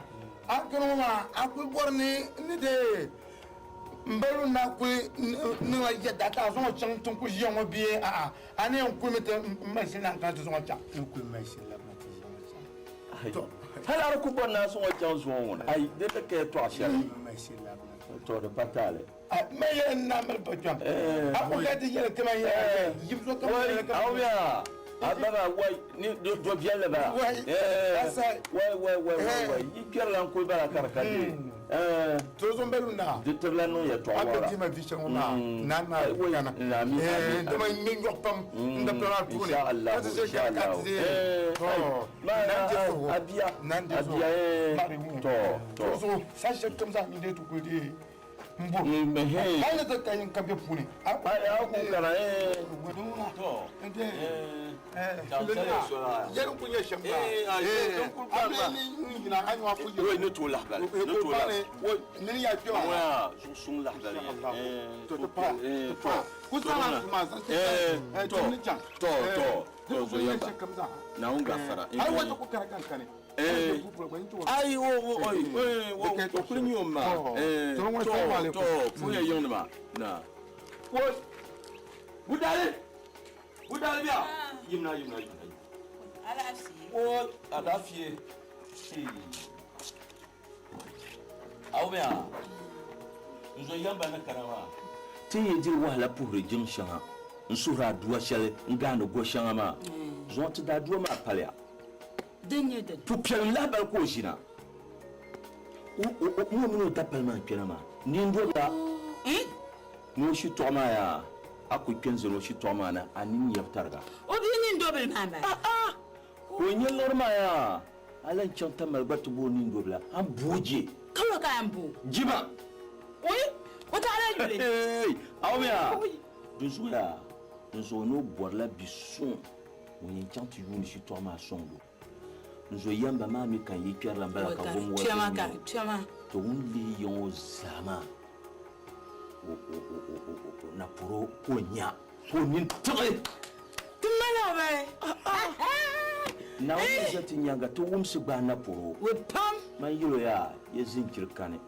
a kani ŋɔ maa a kuli bɔri ni ni dee M ba Luna kuli niŋla yɛda ka a zaŋ o chaŋ ti n-kuli ʒiya ŋɔ bee a'a a ni yɛn kulimi ti m mali shili na n-kana ti zaŋ o chaŋ? N kuli mali shili labina ti zaŋ o chaŋ. To, hali a di ku bɔri ni a zaŋ o chaŋ zuŋɔ ŋɔ ni, ayi, di ti ka yɛtɔɣ shɛli. M mali shili labina. To, di pa taali. A ma yɛli n na mali ba kpɛm. A ku ka ti yɛli ti ma yɛli yim so kam yɛli ka. Aw ya, a ba maa wai ni do viɛlli bala. Wai, wai wai wai wai yi kpɛrila n kuli bala ka di ka dee. To zo n na. Di tibila niŋ yɛltɔɣa A wara. bɛ di ma vi shɛli ŋɔ maa naa naa kana. Dama n ŋmɛ nyɔɣu pam n dapula maa tooni. Insha Allah, Ka ti ʒe insha ka ti Allah. ʒe. To Ma naan je suhu. a bia, Naan je a suhu. bia eh. Ma di wum. To, to. To zuɣu saha shɛli kam zaa n dee ti kuli dee n bo. Mm, Hali ni ti ka yin ka be puuni. A a ku kana eh. To. Eh. Yɛli n-kuli nyɛ shɛm maa. A mi ni n yina a nyɔɣu ku Woi, ni tooi lahibali. Ni tooi lahibali. Woi, nini ya kpɛma. Ŋɔ yaa, zuɣu suŋ lahibali yɛ. To ti paai, ti paai. Ku zaŋ a maa zaŋ ti chaŋ. Tim ni chaŋ. To, to, to, zo yɛmba. Naawuni gafara. Hali woi ti ku kara kan kani. Ai, wo, wo, oi, oi, wo, o kuli nyɛ o ma. To, to, puya yiŋnima. Na. Woi, budali. Budali biya. Yimna, yimna, yimna. Wo, alaafee. Awo biya. N zo yamba ni kana maa. Ti yi diri wahala puhiri jiŋ shɛŋa n-suhiri aduwa shɛli n-gaandi go shɛŋa maa, zuŋɔ ti daa aduwa maa paliya. Pupiɛlim lahibali ka o ʒina. O mini o dapali maa n-kpɛna maa, nindobila ni o shitɔɣu maa yaa, a ku kpe n-zani o shitɔɣu maa ni a nini nyɛbu tariga. O bia nindobili maa m-bala. A'a! Ka o nya liɣiri maa yaa, a lan chaŋ Tamale gba ti bo o nindobila, a ni bo o je. Ka wula ka a yɛn bo o? Jima! Oi! O taɣila yuli. Hey! A wum yaa? Dinzuɣu yaa, dinzuɣu ni o bɔrila bi suŋ ŋun yɛn chaŋ ti yuuni shitɔɣu maa sɔŋd o. N zo yamba maa mi ka n yi kpɛrila m-bala ka bom wa bɛ nyo. To ŋun lihi ya ŋɔ zaa maa, o na pɔr o ka o nya ka o nini tiɣi. Ti mali a bahi. Naawuni ni ʒe ti nyaaŋa ti wumsi gbaai na pɔr o. Man yɛl o yaa, ya zinchiri kani.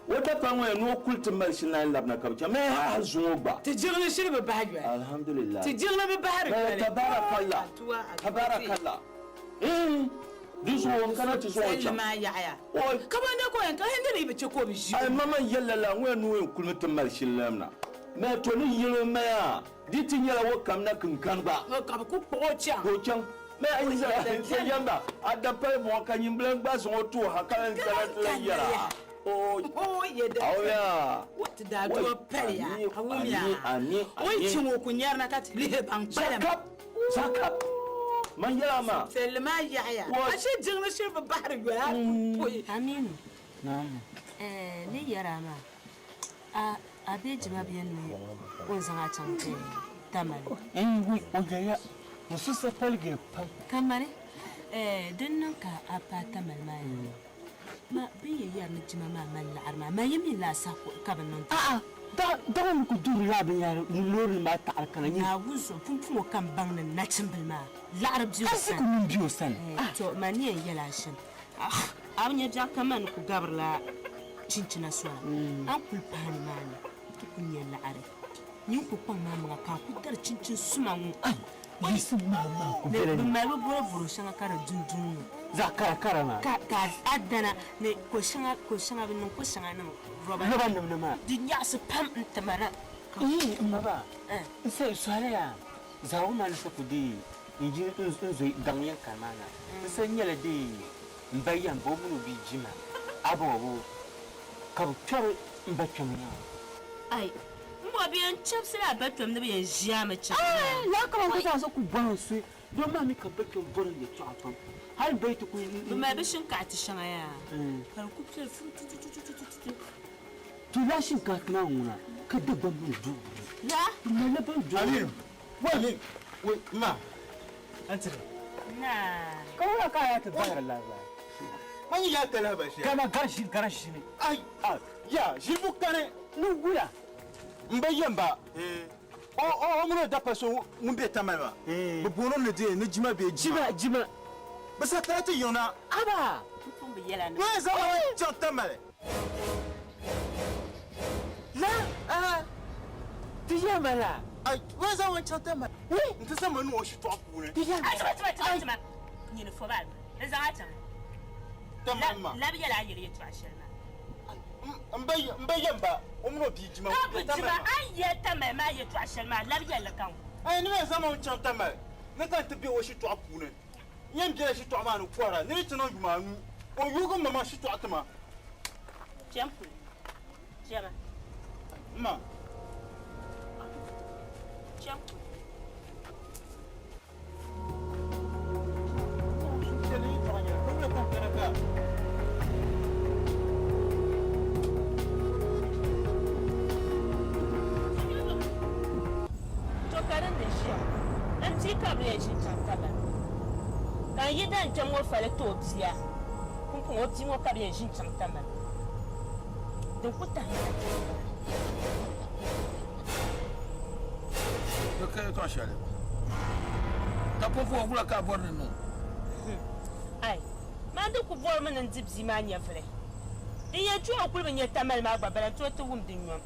O dapali ŋɔ ya ni o kuli ti mali shili naan labina ka bi chaŋ. Mɛ hali hali zuŋɔ gba. Ti jiŋli shili bi bahi yoli. Alhamdulillah. Ti jiŋli bi bahiri yoli. Tabarakallah. Tabarakallah. Di zuɣu n kana ti zuɣu chaŋ. Salli maa yaɣiya. Ka bɔ n-da ka o yɛn ka hindi mi bi che ka o bi ʒi o. Ai ma man yɛli lala ŋɔ ya ni o yɛn kulimi ti mali shili labina. Mɛ to ni yɛli o maya di ti nyɛla o kamina kinkani gba. Ka bi ku kpuɣi o chaŋ. Ka o chaŋ. Mɛ a yi zaa so yɛmba a dapali buɣa ka nyimbila gba zaŋ o tuhi ha ka lan zala ti lan yɛra Aoya Zakap Zakap man yɛla maa Aminu ni yɛra maa a be jima bɛ ni o ni zaŋ a chaŋ ti Tamale. O yɛya n susa paligi pam. Kamani din niŋ ka a paai Tamale maa ni ma bɛ ni yɛn yɛri ni jima maa mali laɣiri maa, man yi mi laasabu ka bɛ niŋ ti. A'a, daɣu ni ku durila binyɛhiri ni loori nim maa taɣiri kana nyini. Naawuni zuɣu pumpɔŋɔ ka m baŋ ni nachimbila maa laɣiri be o sani. Arziku mini be o sani. To, man ni yɛn yɛli a shɛm, a bi nya biɛɣu kam maa ni ku gabirila chinchina sola, a ni kuli paai nimaani ti ku nya laɣiri. Nyin ku kpaŋ maa maŋa ka a ku dari chinchin suma ŋɔ. Yiɣisim maa maa ku bela Bɛ ni. mali bɛ bɔrɔbɔro shɛŋa ka di dunduŋ ŋɔ. Zaɣ karakara maa. Ka a dana ni ko shɛŋa ko shɛŋa bɛ niŋ ko shɛŋa niŋ rɔba. Rɔba nim ni maa. Di nyaɣisi pam n-ti ma na. Ii m ma ba, n sayi sɔhili yaa, zahigu maa ni sa ku deei n yi n zo gaŋ yɛn kani maa na. N sa nyɛla deei m ba yɛn ba o mini o bia jima a ba o ka bɛ kpɛri m ba kpɛm yaa. Ai, m bo bɛ yɛn chɛbisila a ba kpɛm ni bɛ yɛn ʒi a mi chɛbisi Ai, maa. lala kaman ka zaasa ku bɔri n suhi, doo maa mi ka ba kpɛm bɔri n yɛtɔɣa pam, hali m ba yi ti ku n. Bɛ mali bɛ shinkahiti shɛŋa yaa, ka di ku piɛli furututututututu. To lala shinkahiti maa ŋuna ka Dagbaŋ mini duu. La? Bɛ malila ban doli. Aliyu, wai, wai, ma. Antiri. Naa. Ka wula ka a yaa ti bahiri lahabali? Man yi yaa ti lahabali shɛli. Gama gari ʒini gari ʒini. Ai, ya, ʒibu kani. Ni wula? M ba yɛmba, o mini o dapa so ŋun be Tamale maa, bɛ booni o ni di ni jima bee jima. Jima, jima. Bɛ sa tala ti yiŋ na. Aba! M pun bi yɛla ni. Ŋun yɛn zaŋ o chaŋ Tamale. La, a, ti yɛma la. Ai, ŋun yɛn zaŋ o chaŋ Tamale. Nti zaŋ ma niŋ o shitɔɣu puuni. Ti yɛma. A, jima, jima, jima, jima. Nyini fo ba, n zaŋ a chaŋ. Tamale maa. Labi yɛla a yɛli yɛtɔɣa shɛli maa. M ba yɛmba o mini o bia jima Ka bi jima, a ni yɛli Tamale maa yɛtɔɣa shɛli maa, labi yɛli li ka ŋɔ. Ai, ni bɛ zaŋ ma chaŋ Tamale ni ka n ti be o shitɔɣu puuni. N yɛn bela shitɔɣu maa ni kɔhira ni di ti niŋ yuma anu. O yuugi m ma maa shitɔɣu ti ma. Kpɛm kuli. Kpɛma. M ma. Kpɛm kuli. To ka din di ʒiya n ti ka bɛ yɛn ʒini chaŋ Tamale. Ka n yi dan kpɛm ŋɔ fali ti o bia, pumpɔŋɔ o bia ŋɔ ka bɛ yɛn ʒini chaŋ Tamale. Din ku tahi ma na kpɛŋ m-bala. Bɛ ka yɛtɔɣ shɛli, ka pumpɔŋɔ wula ka a bɔri ni n niŋ? Ai, man di ku bɔrimi ni n di bia maa nyɛvili. Din yɛn tu o kuli bi nya Tamale maa gba bala n-ti o ti wum di nyom.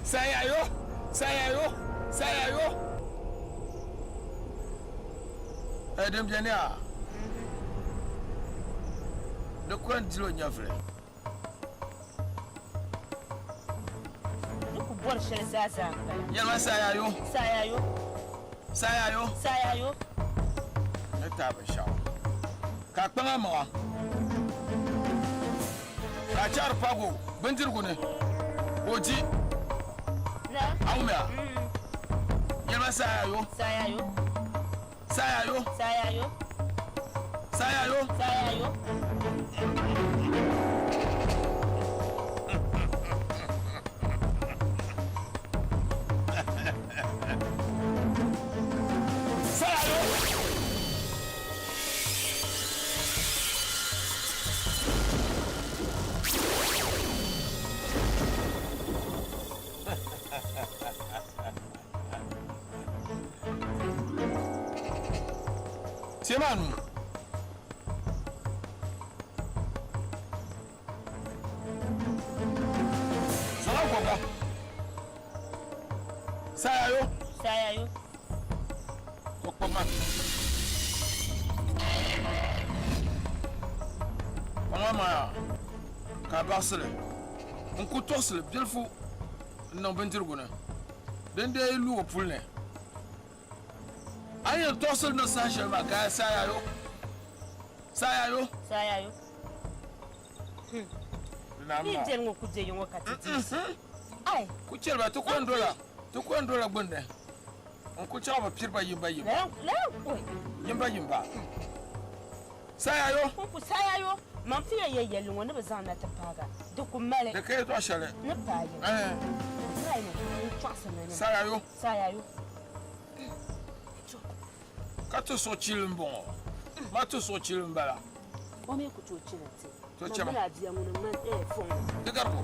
Sayayo! Sayayo! Sayayo! Eh, din beni a, di ku yɛn diri o nyɛvili. Di ku bɔri shɛli zaa zaa m-bala. Yɛlima sayayo! Sayayo! Sayayo! Sayayo! Ni taai binshɛɣu ka a kpaŋ a maŋa. Ka a chaɣiri paagi o bindirigu ni ka o di. A wumya? Yɛlima sayayo. Sayayo. Sayayo. Sayayo. Sayayo. Sayayo. Sayayo. Tie maa nu. Zaŋ kɔba. Sayayo. Sayayo. Kɔkpɔ ma. Kpaŋa maa ka a baɣisili n ku tɔɣisili bilifu n-niŋ bindirigu ni din dee yi lu o puli ni. A ni yɛn tɔɣisili niŋ saha shɛli maa ka a sayayo. Sayayo. Sayayo. Ni biɛni ŋɔ ku be yiŋɔ ka ti di Ai. Ku chɛli ba ti ko n-dola ti ko n-dola gbunni n ku chaɣ bi piri ba yimba yimba. Yimba yimba. Sayayo. N ku sayayo. Man ti yɛn yɛ yɛlli ŋɔ ni bi zaŋ na ti paaga di ku mali. Di ka yɛtɔɣ shɛli. Ni paai yiŋ. N tɔɣisi ni ni. Sayayo. Sayayo. Ka ti suɣuchili m-bɔŋɔ. Ma ti suɣuchili m-bala. O mi ku tooi chili nti. To chɛma. Man mini a bia ŋuni ŋmani fɔŋ. Di garibu.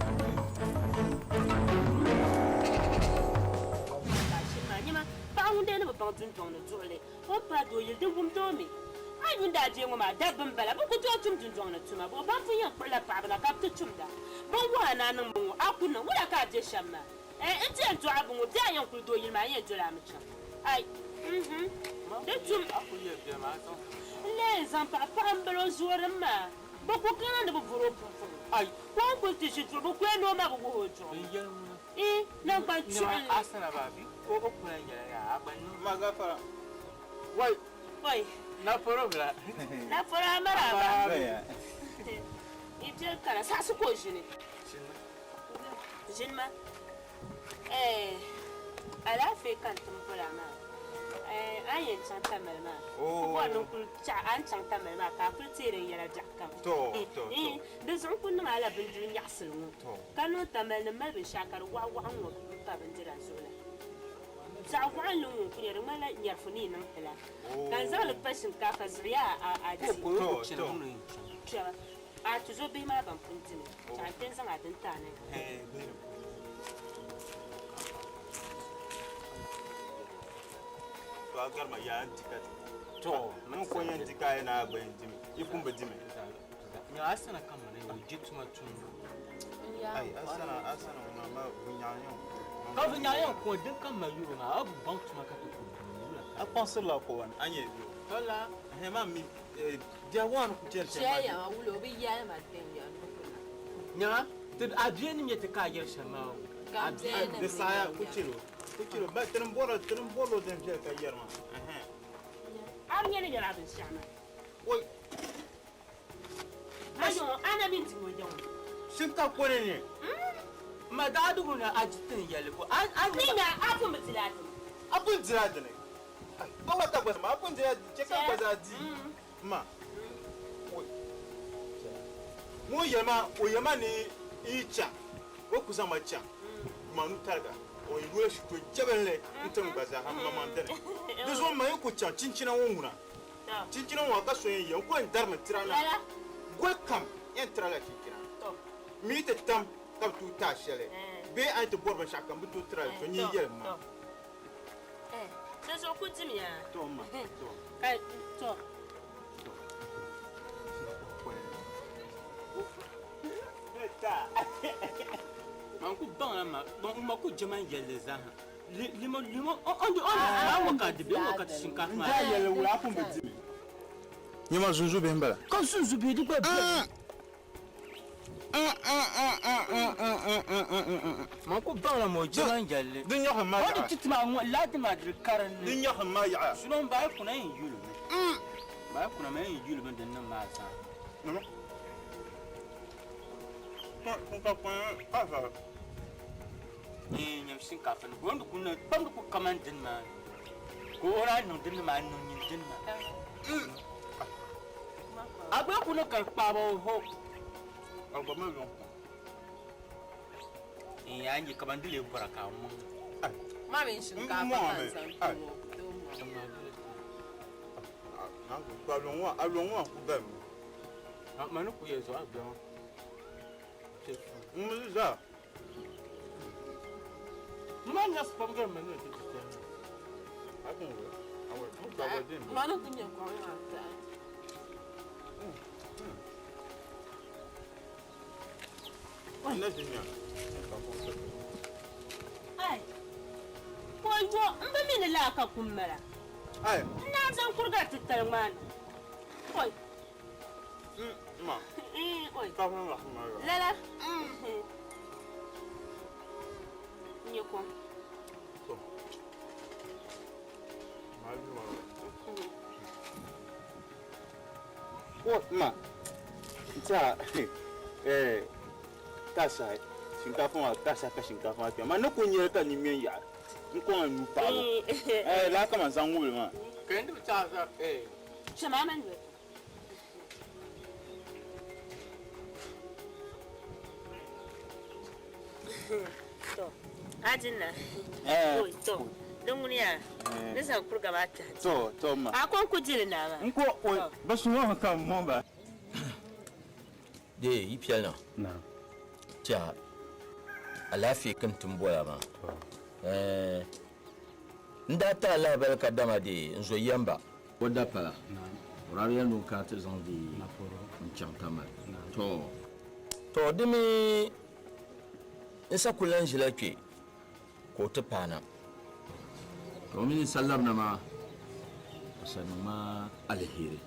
Nyama paɣa ŋun dee ni bi baŋ dundɔŋ ni duɣili o ni paai doo yili di wumdi o mi. A yuunda a bia ŋɔ maa dabba m-bala bɛ ku tooi tum dundɔŋ ni tuma bɔ ban pun yɛn kpuɣila paɣaba na ka bɛ ti tumda. Bɛ ni wuhi a ni a niŋ mi ŋɔ a ku niŋ wula ka a be shɛm maa? Eh n ti yɛn dɔɣi bi ŋɔ bee a yɛn kuli doo yili maa n yɛn doli a mi chaŋ. Ai mhm di tum. N lee zaŋ paɣa paɣa m-bala o zoori m maa. Bɛ ku kana ni bɛ bɔri o pumpɔŋɔ. Ka o ni kuli ti ʒi duɣu bɛ ku yɛn ni o ma bi wuhi o duɣu. Ii naŋgban chuɣili. Oi. Naporo a maraba. Yi biɛli kana saɣisi ka o ʒini. Ʒini ma. Eh, alaafee ka n tim boli a maa. Eh, a ni yɛn chaŋ Tamale maa. N bɔri ni n kuli chaɣ a ni chaŋ Tamale maa ka a kuli teeri n yɛla biɛɣu kam. Eh, di zuɣu n kuli niŋ a la bindiri nyaɣisili ŋɔ ka niŋ Tamale ni mali binshɛɣu ka di waɣa waɣa ŋ-ŋɔ m-pa bindira zuɣu la. Zaɣ waɣinli ŋ-ŋɔ n-kuli nyɛ di ŋmanila nyɛrifu ni yi niŋ ti la ka n zaŋ li pa shinkaafa zuɣu yaa a di. Kpɛma, a tuzo bihi maa ban pun dimi, chaɣ n-kpe n-zaŋ a dini ti a ni. To a garima yaa n di ka ti. To n ko yɛn di ka a yɛn a gba yɛn dimi i pun bi dimi. Asana ka mana o je tuma tumbu. Ai asana asana ŋuna ma bunyaɣa yɛn ku. Ka bunyaɣa yɛn ku din ka ma yuri maa a bi baŋ tuma ka ti ku wula. A kpaŋsirila ko wani a nyɛ yo. Tola he ma mi dia wani ku chɛri shɛm maa. Chɛya ma wula o bi yɛli ma din yɛn ni ku na. Nyaŋa ti a bia ni nyɛ ti ka a yɛri shɛm maa o. Ka bia ni Di saha ku chɛri o ku chɛri o ba tini bɔrɔ tini bɔrɔ o din viɛli ka yɛri maa. A bi nyɛ ni yɛri a binshɛɣu maa. Oi. Ayo, ana min ti ŋɔ yaŋɔ. Shinka kone ni. Ma daa dugu na a ji tin yɛli ko. A ni nya a pun bi dila dini. A pun dila dini. Ba wata gba ma a pun dila che ka gba zaa di. Ma. Ŋun yɛli ma o yɛli ma ni i cha o ku zaŋ ma chaŋ ma nu tariga. O yula shito jabinli n-ti n gba zaaha m maŋmaŋ dini. Di zuɣu m ma yi ku chaŋ chinchina ŋɔ ŋuna, chinchina ŋɔ ka so yɛn ye, n ku yɛn darimi tira na. Goli kam yɛn tira la chinchina. M mi yi ti tam ka bɛ tooi ti a shɛli bee a yi ti bɔri binshɛɣu kam bɛ tooi tira li, to nyin yɛlim ma. Di zuɣu ku dimiya. To m ma, to. Ka to. Man ku baŋla ma, n ma ku jɛman yɛlli zaaha. Limo, limo, o di, o di, maa ŋɔ ka di bɛ ŋɔ ka ti shinkaafa maa. N daa yɛlli wula a pun bi dimi. Nyama zunzu bihi m-bala. Ka zunzu bihi di gba beni. Man ku baŋla ma o jɛman yɛlli. Di nyaɣisim maa O di yaɣa. ti ti maa ŋɔ, laati maa di karinli. Di nyaɣisim maa yaɣa. Suno m bahi kuna yɛn yulimi. Bahi kuna ma yɛn yulimi din niŋ maa zaa. Nyam shinkaafa ni gooni ku niŋ kpamdi ku kaman dini maa ka o daa niŋ dini maa niŋ nyin dini maa. A gba ku niŋ ka di kpaaba o ho. N yaa nyɛ kaman di lee bɔra ka a mɔŋ. Ma mini shinkaafa ka n zaŋ ti ŋɔ. Ma ni ku yɛ zuɣu a gbɛma. Ma ni ku nyɛ kom maa tahi. Ai, ka o yo m bi mi ni laa ka kum mala. N naan zaŋ kuriga titali ŋmaa niŋ. Oi. Oi. Lala. N nyɛ kom. Ma, n tiɛha eh, ka sahi shinkaafa maa ka sahi ka shinkaafa maa kpɛma ma ni ku nyɛli ka nini ŋmɛ n yaɣi n kɔŋ n nuu paɣibu eh, laa kaman zaŋ ŋubili maa. Chama man yoli. To, a dinna. Oi, to, din ŋuni yaa, ni zaŋ kuriga maa kpɛhi ti. To, to ma. A ko n-ku di li naa maa. N ko, oi, bɛ suŋ o ka m mɔŋ ba. Dee yi piɛli na tiɛha alaafee ka n ti m-boli a maa. N daa ti a lahibali ka dama dee n zo yɛmba. O dapala, o daa yɛli ni o kana ti zaŋ di n-chaŋ Tamale. To, to di mi n sa ku lan ʒila kpe ka o ti paana. To o mi ni sa labina maa, o sa niŋ ma aliheri.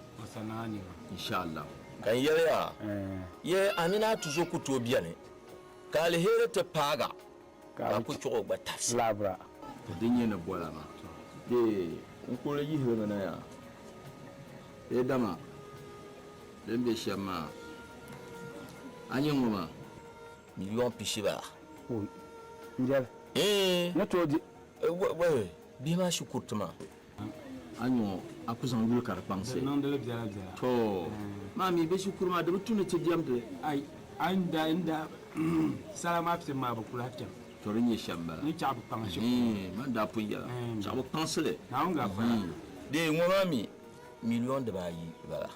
Insha Allah. Ka n yɛli ya, ye a mini a tuzo ku tooi beni ka aliheri ti paag a, ka a ku chuɣ o gba tabisi. To din nyɛ ni bɔla maa, bee n kul yihirimi na yaa, bee dama din be shɛm maa, a nya ŋɔ maa? Miliɔn pishi bala. Oi, n jɛli. Eeh. Ni tooi di. Wɛi, bihi maa shikuriti maa. A nya ŋɔ, a ku zaŋ yuli ka di kpaŋsi. Di niŋdi li biɛla biɛla. To, maa mi bɛ shikuru maa di bi tu ni ti diɛmdi li. Ai, a ni daa, n daa, sala maa piɛm maa bi ku lahi piɛm. To di nyɛ shɛm m-bala. Ni chaɣ bi kpaŋ shikuru. Hii, man daa pun yɛla. Chaɣ bi kpaŋsi li. Naawuni gafara. Hii, dee ŋɔ maa mi miliɔn dibaayi bala.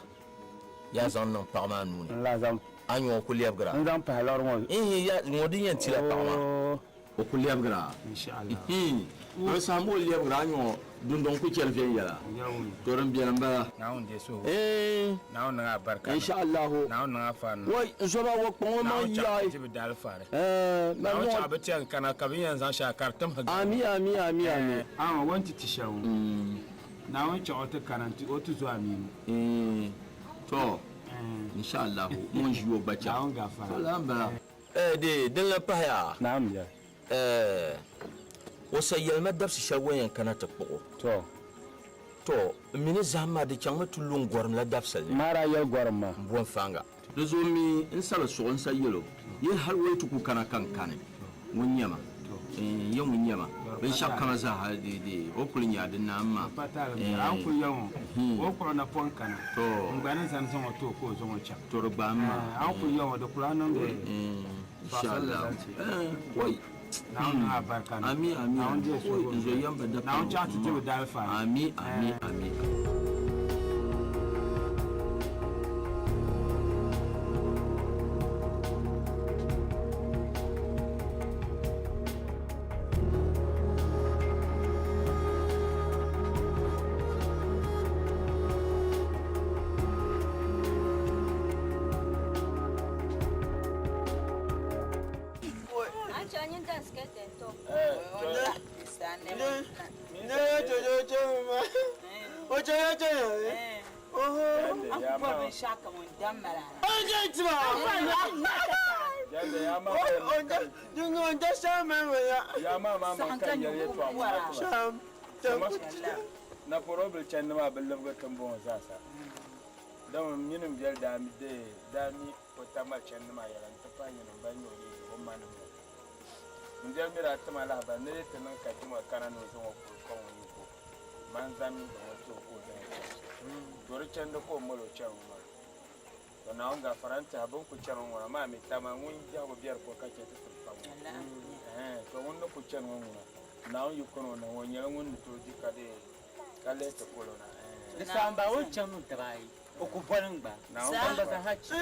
Yaa zaŋ niŋ paɣa maa nuu ni. N lahi zaŋ. A nya o ku lɛbigira. N zaŋ pahi lɔri ŋɔ. Ihi, ya ŋɔ din yɛn tila paɣa maa. Oo. O ku lɛbigira. Inshallah. Ihi, di saha mi o lɛbigira, a nya o dundɔŋ ku chɛli viɛnyɛla. To din beni m-bala. Naawuni deei suhigu. Eeh. Naawuni niŋ a barika niŋ. Inshallahu. Naawuni niŋ a fari niŋ. Wai, n zoba o kpaŋ o maŋ Naawuni chaɣ yaai. ti bi daali fari. Eeh, man Naawuni ŋɔ. chaɣ bi tɛŋ kana ka bɛ yɛn zaŋ shɛli ka di tim hi gari. Ami, ami, ami, ami. Eeh, amaa o ni ti ti shɛli ŋɔ. Naawuni chaɣ o ti kana nti o ti zo a mini. Eeh, to, inshallahu, ŋun ʒi o gba chaŋ. Naawuni gafara. To lala m-bala. Eeh, di, din lahi pahiya. Naam, ya. Eeh, o sa yɛli ma dabisi shɛli o yɛn kana ti kpuɣ o. To. To, m mi ni zahim maa di chaŋmi ti lu n gɔrim la dabisili ni. Maa daa yɛli gɔrim maa. M bo n faaŋa. Di zuɣu m mi n sa bi suɣi n sa yɛl o, Ye hal o yi ti ku kana ka n kani, ŋun nyɛ ma. Eeh, ye ŋun nyɛ ma. Binshɛɣu kama zaa di, di, o kuli nya di naam maa. Pa taali m biɛla, a ni kuli yɛli ŋɔ, o kpuɣi napɔŋ kana, To. n gba ni zani zaŋ o ti o ka o zaŋ o chaŋ. To di gbaam maa. Eeh, a ni kuli yɛli ŋɔ, di kuli a niŋdi Eeh, tɔɣisirili inshallah. zaŋ ti. Eeh, wai. Naawuni niŋ a barika ni. Ami, ami, Naawuni deei suhigu. N zo yɛm bi da Naawuni chaŋ ti dibu daalifa ni. Ami, ami, ami. Na pɔrɔbili chandi maa bi libigi tiŋbɔŋɔ zaasa dama nyini m biɛli daa daa mi o tamali chandi maa yɛla n-ti pahi nyini ban nyɛ o leei o manim ŋɔ. M biɛli mi daa ti ma lahibali ni di ti niŋ ka Juma kana ni o zaŋ o kuli kɔŋ o yiko man zani zaŋ o ti o ka o zaŋ o chaŋ. To di chandi ka o mali o chani ŋɔ maa. To Naawuni gaafara n tɛha bɛ ni ku chani ŋɔ ŋuna maa mi tama ŋun biɛhigu biɛri ko ka chɛ ti ti pam ŋɔ. Ɛhɛn, to ŋun ni ku chani ŋɔ ŋuna Naawuni yi kɔni o ni o nyɛla ŋun ni tooi di ka dee ka lihi ti polo na. Ɛhɛn. Di saha m-bala o ni chani ŋɔ daba ayi o ku boli n gba. Naawuni Ban gba zaa ha chɛ.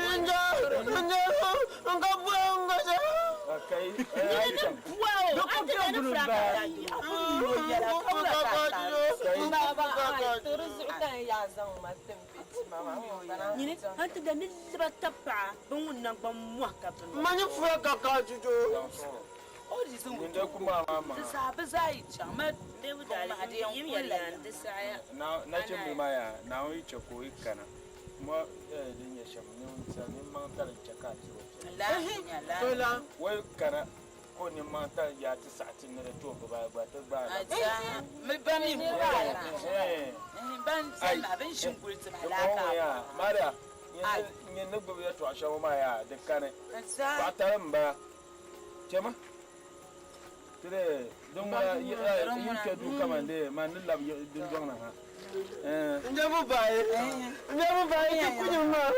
Nyini a ti da ni liba tapaɣa bɛ ŋun naŋgban mɔhi ka bɛ Ma ni fura ka ka jujo. Ti zaa bɛ zaa yi chaŋ ma yim ya lan di saɣiya. Nachimbil maa yaa Naawuni yi chɛ ka o yi kana mo din nyɛ shɛm nimmaŋtali n-chɛ ka a tiri o piɛla. O yi kana ka o nimmaŋtali yaa ti saɣi ti ni di ti o bibayi gba ti gbaai la. Maria, nyin ni gbibi yɛtɔɣ shɛli ŋɔ maa yaa di kani. Paɣatali m-bala. Chɛma ti dee din ŋuna yi kpe duu kaman dee man ni lab dundɔŋ ni ha. N je bu bayi. N je bu bayi ti kunyi maa.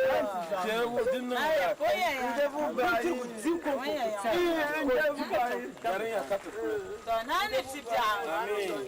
Chɛ din niŋ ya. N je bu bayi. N je bu bayi. Garinya ka ti kuli. To naa ni ti biɛɣu. Ameen.